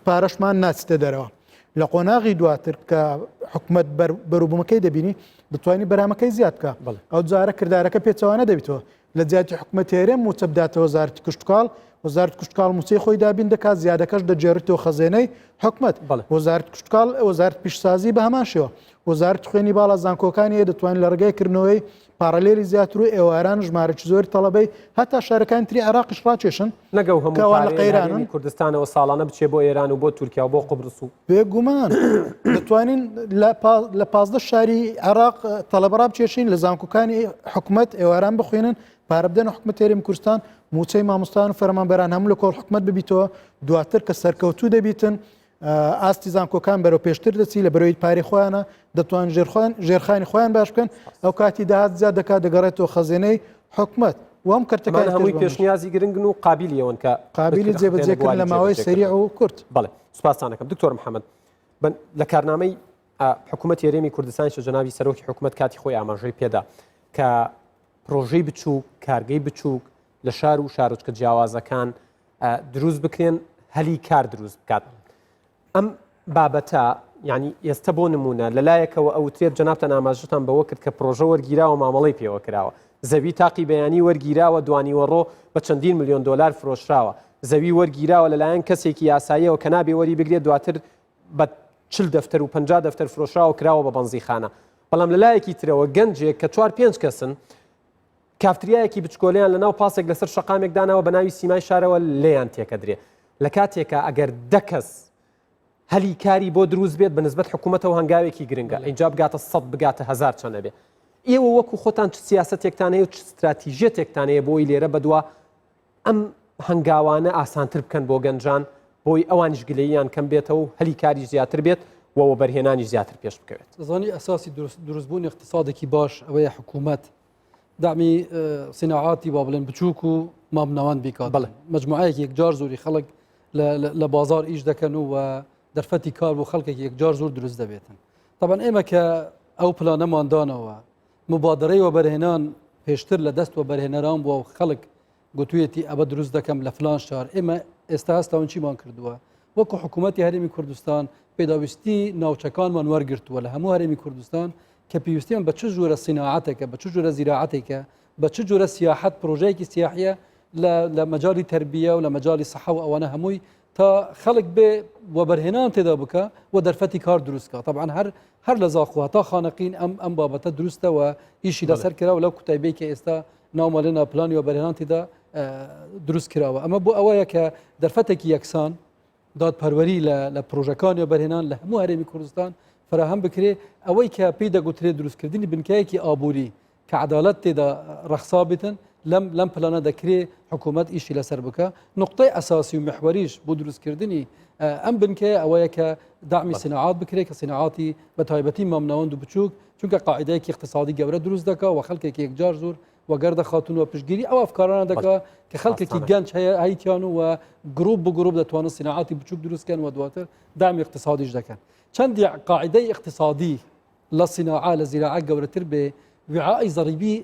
پارەشمان ناچتە دەرەوە لە قۆناغی دواتر کە حکومەت بەروبوومەکەی دەبینی دەتوانانی بەرامەکەی زیاد بکە ئەو جارە کردارەکە پێچەوانە دەبیتەوە لە جیاتی حکومەت هەرێم موچە بداتە وەزارەتی کشتوکاڵ وەزارەت کشتوکاڵ موچەی خۆی دابین دەکات زیادەکەش دەگێڕیتەوە خەزێنەی حکومەت وەزارەت کشتوکاڵ وەزارەت پیشسازی بە هەمان شێوە وەزارەت خوێنی باڵا زانکۆکانی هەیە دەتوانین لە ڕێگای کردنەوەی پارالێلی زیاتر و ئێواران ژمارەی زۆری تەڵەبەی هەتا شارەکانی تری عێراقیش ڕاکێشن نەک ئەو هەموو کە ئەوان لە پارەیە لە قەیرانن. هەرێمی کوردستانەوە ساڵانە بچێ بۆ ئێران و بۆ تورکیا و بۆ قوبرس و بێگومان دەتوانین لە لە 15 شاری عێراق تەڵەبە ڕابکێشین لە زانکۆکانی حکومەت ئێواران بخوێنن پارە بدەنە حکومەت هەرێمی کوردستان موچەی مامۆستایان و فەرمانبەران هەموو لە کۆڵ حکومەت ببیتەوە دواتر کە سەرکەوتوو دەبیتن ئاستی زانکۆکان بەرەو پێشتر دەچی لە بەرەوەی پارەی خۆیانە دەتوان ژێرخۆیان ژێرخانی خۆیان باش بکەن ئەو کاتی داهات زیاد دەکات دەگەڕێتەوە خەزێنەی حکومەت وام کەرتەکان هەمووی پێشنیازی گرنگن و قابلی ئەوەن کە قابلی جێبەجێکردن لە ماوەی سەریع و کورت. بەڵێ سوپاستان ئەکەم دکتۆر محەممەد لە کارنامەی حکوومەت هەرێمی کوردستان شە جەنابی سەرۆکی حکوومەت کاتی خۆی ئاماژەی پێدا کە پرۆژەی بچووک کارگەی بچووک لە شار و شارۆچکە جیاوازەکان دروست بکرێن هەلی کار دروست بکات ئەم بابەتە یعنی ئێستا بۆ نمونە لەلایەکەوە ئەوترێت جەنابتان ئاماژەتان بەوە کرد کە پرۆژە وەرگیراوە مامەڵەی پێوە کراوە زەوی تاقی بەیانی وەرگیراوە دوانیوەڕۆ بە چەندین ملیۆن دۆلار فرۆشراوە زەوی وەرگیراوە لەلایەن کەسێکی یاساییەوە کە نابێ وەری بگرێت دواتر بە چل دەفتەر و 50 دەفتەر فرۆشراوە کراوە بە بەنزیخانە بەڵام لەلایەکی ترەوە گەنجێک کە چوار پێنج کەسن کافتریایەکی بچکۆلەیان لەناو پاسێک لەسەر شەقامێک داناوە بە ناوی سیمای شارەوە لێیان تێکەدرێ لە کاتێکا ئەگەر دە کەس هەلی کاری بۆ دروست بێت بە نسبەت حکوومەتەوە هەنگاوێکی گرنگە ئینجا بگاتە سەد بگاتە هەزار چەنە بێ ئێوە وەکو خۆتان چ سیاسەتێکتان هەیە و چ ستراتیژیەتێکتان هەیە بۆی لێرە بەدوا ئەم هەنگاوانە ئاسانتر بکەن بۆ گەنجان بۆی ئەوانیش گلەییان کەم بێتەوە و هەلی کاریش زیاتر بێت و وەبەرهێنانیش زیاتر پێش بکەوێت. دەزانی ئەساسی دروستبوونی اقتصادێکی باش ئەوەیە حکوومەت دامی سیناعاتی با بڵێن بچووک و مامناوەند بیکات بەڵێ. مجموعەیەکی یەکجار زۆری خەڵک لە بازار ئیش دەکەن و دەرفەتی کار بۆ خەڵکێکی یەکجار زۆر دروست دەبێتن طبعا ئێمە کە ئەو پلانەمان دانەوە مبادرەی وەبەرهێنان پێشتر لە دەست وەبەرهێنەران بووە و خەڵک گوتویەتی ئەوە دروست دەکەم لە فلان شار ئێمە ئێستا هەستاون چیمان کردووە وەکو حکوومەتی هەرێمی کوردستان پێداویستی ناوچەکانمان وەرگرتووە لە هەموو هەرێمی کوردستان کە پێویستیان بە چ جۆرە سیناعەتێکە بە چ جۆرە زیراعەتێکە بە چ جۆرە سیاحەت پرۆژەیەکی سیاحیە لە مەجای تربیە و لە مەجای سەحە و ئەوانە هەمووی تا خەڵک بێ وەبەرهێنان تێدا بکە و دەرفەتی کار دروستکە طبعا هەر هەر لە زاخۆ تا خانەقین ئەم ئەم بابەتە دروستەوە ئیشی لەسەر کرا و لەو کوتایبەی کە ئێستا ناومەلێنا پلانی وەبەرهێنان تێدا دروست کراوە ئەمە بۆ ئەوەیە کە دەرفەتێکی یەکسان دادپەروەری لە پرۆژەکانی وەبەرهێنان لە هەموو هەرێمی کوردستان فراهەم بکرێ ئەوەی کە پێی دەگوترێت دروستکردنی بنکایەکی ئابووری کە عەدالەت تێدا ڕەخسا بێتن لەم لەم پلانە دەکرێ حکوومەت ئیشی لەسەر بکە نقطەی ئەساسی و محوەریش بۆ دروستکردنی ئەم بنکەیە ئەوەیە کە دامی سنعات بکرێت کە سنعاتی بە تایبەتی مامناوەند و بچووک چونکە قاعدەیەکی اقتصادی گەورە دروست دەکا و خەڵکێکی یەکجار زۆر وەگەردە خاتون و پشتگیری ئەو ئەفکارانە دەکا کە خەڵکێکی گەنج هەیە هەیتیان و گروپ بە گروپ دەتوانن سنعاتی بچووک دروستکەن و دواتر دامی اقتصادیش دەکەن چەندی قاعدەی اقتصادی لە سیناعە لە زیراعە گەورەتر بێ وعائی زەڕیبی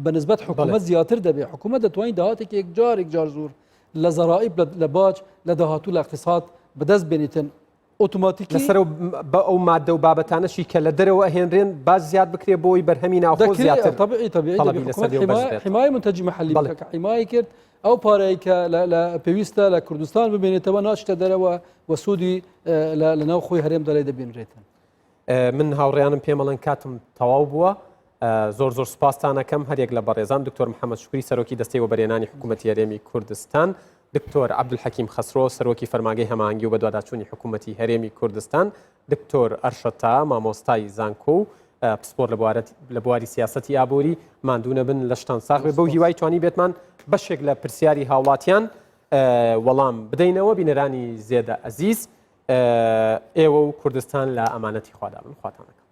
بە نسبەت حکوومەت زیاتر دەبێ حکوومەت دەتوانین داهاتێکی یەکجار یەکجار زۆر لە زەرائیب لە باج لە داهاتوو لە اقتصاد بەدەست بێنیتن ئۆتۆماتیکی لەسەر بە ئەو مادە و بابەتانەشی کە لە دەرەوە ئەهێنرێن باج زیاد بکرێ بۆی بەرهەمی ناوخۆ زیاتر طبيعي طبيعي طلبی لەسەر بێ و بەرز بێت. حمایە منتجی محلی بەڵێ. بکە کە حمایە کرد ئەو پارەی کە لە پێویستە لە کوردستان بمێنێتەوە ناچتە دەرەوە و سوودی لە ناو خۆی هەرێمدا لێ دەبینرێتن. من هاوڕێیانم پێمەڵێن کاتم تەواو بووە. زۆر زۆر سوپاستانەکەم هەریەک لە بەڕێزان دکتۆر محەممەد شوکری سەرۆکی دەستەی وەبەرهێنانی حکوومەتی هەرێمی کوردستان، دکتۆر عەبدولحەکیم خەسرۆ سەرۆکی فەرمانگەی هەماهەنگی و بەدواداچوونی حکوومەتی هەرێمی کوردستان، دکتۆر ئەرشەد تا مامۆستای زانکۆ و پسپۆر لە بواری سیاسەتی ئابووری ماندوو نەبن لەشتان ساغ بێ بەو هیوای توانی بێتمان بەشێک لە پرسیاری هاوڵاتیان وەڵام بدەینەوە بینەرانی زێدە ئەزیز ئێوە و کوردستان لە ئەمانەتی خوادا بن خواتان لەگەڵ.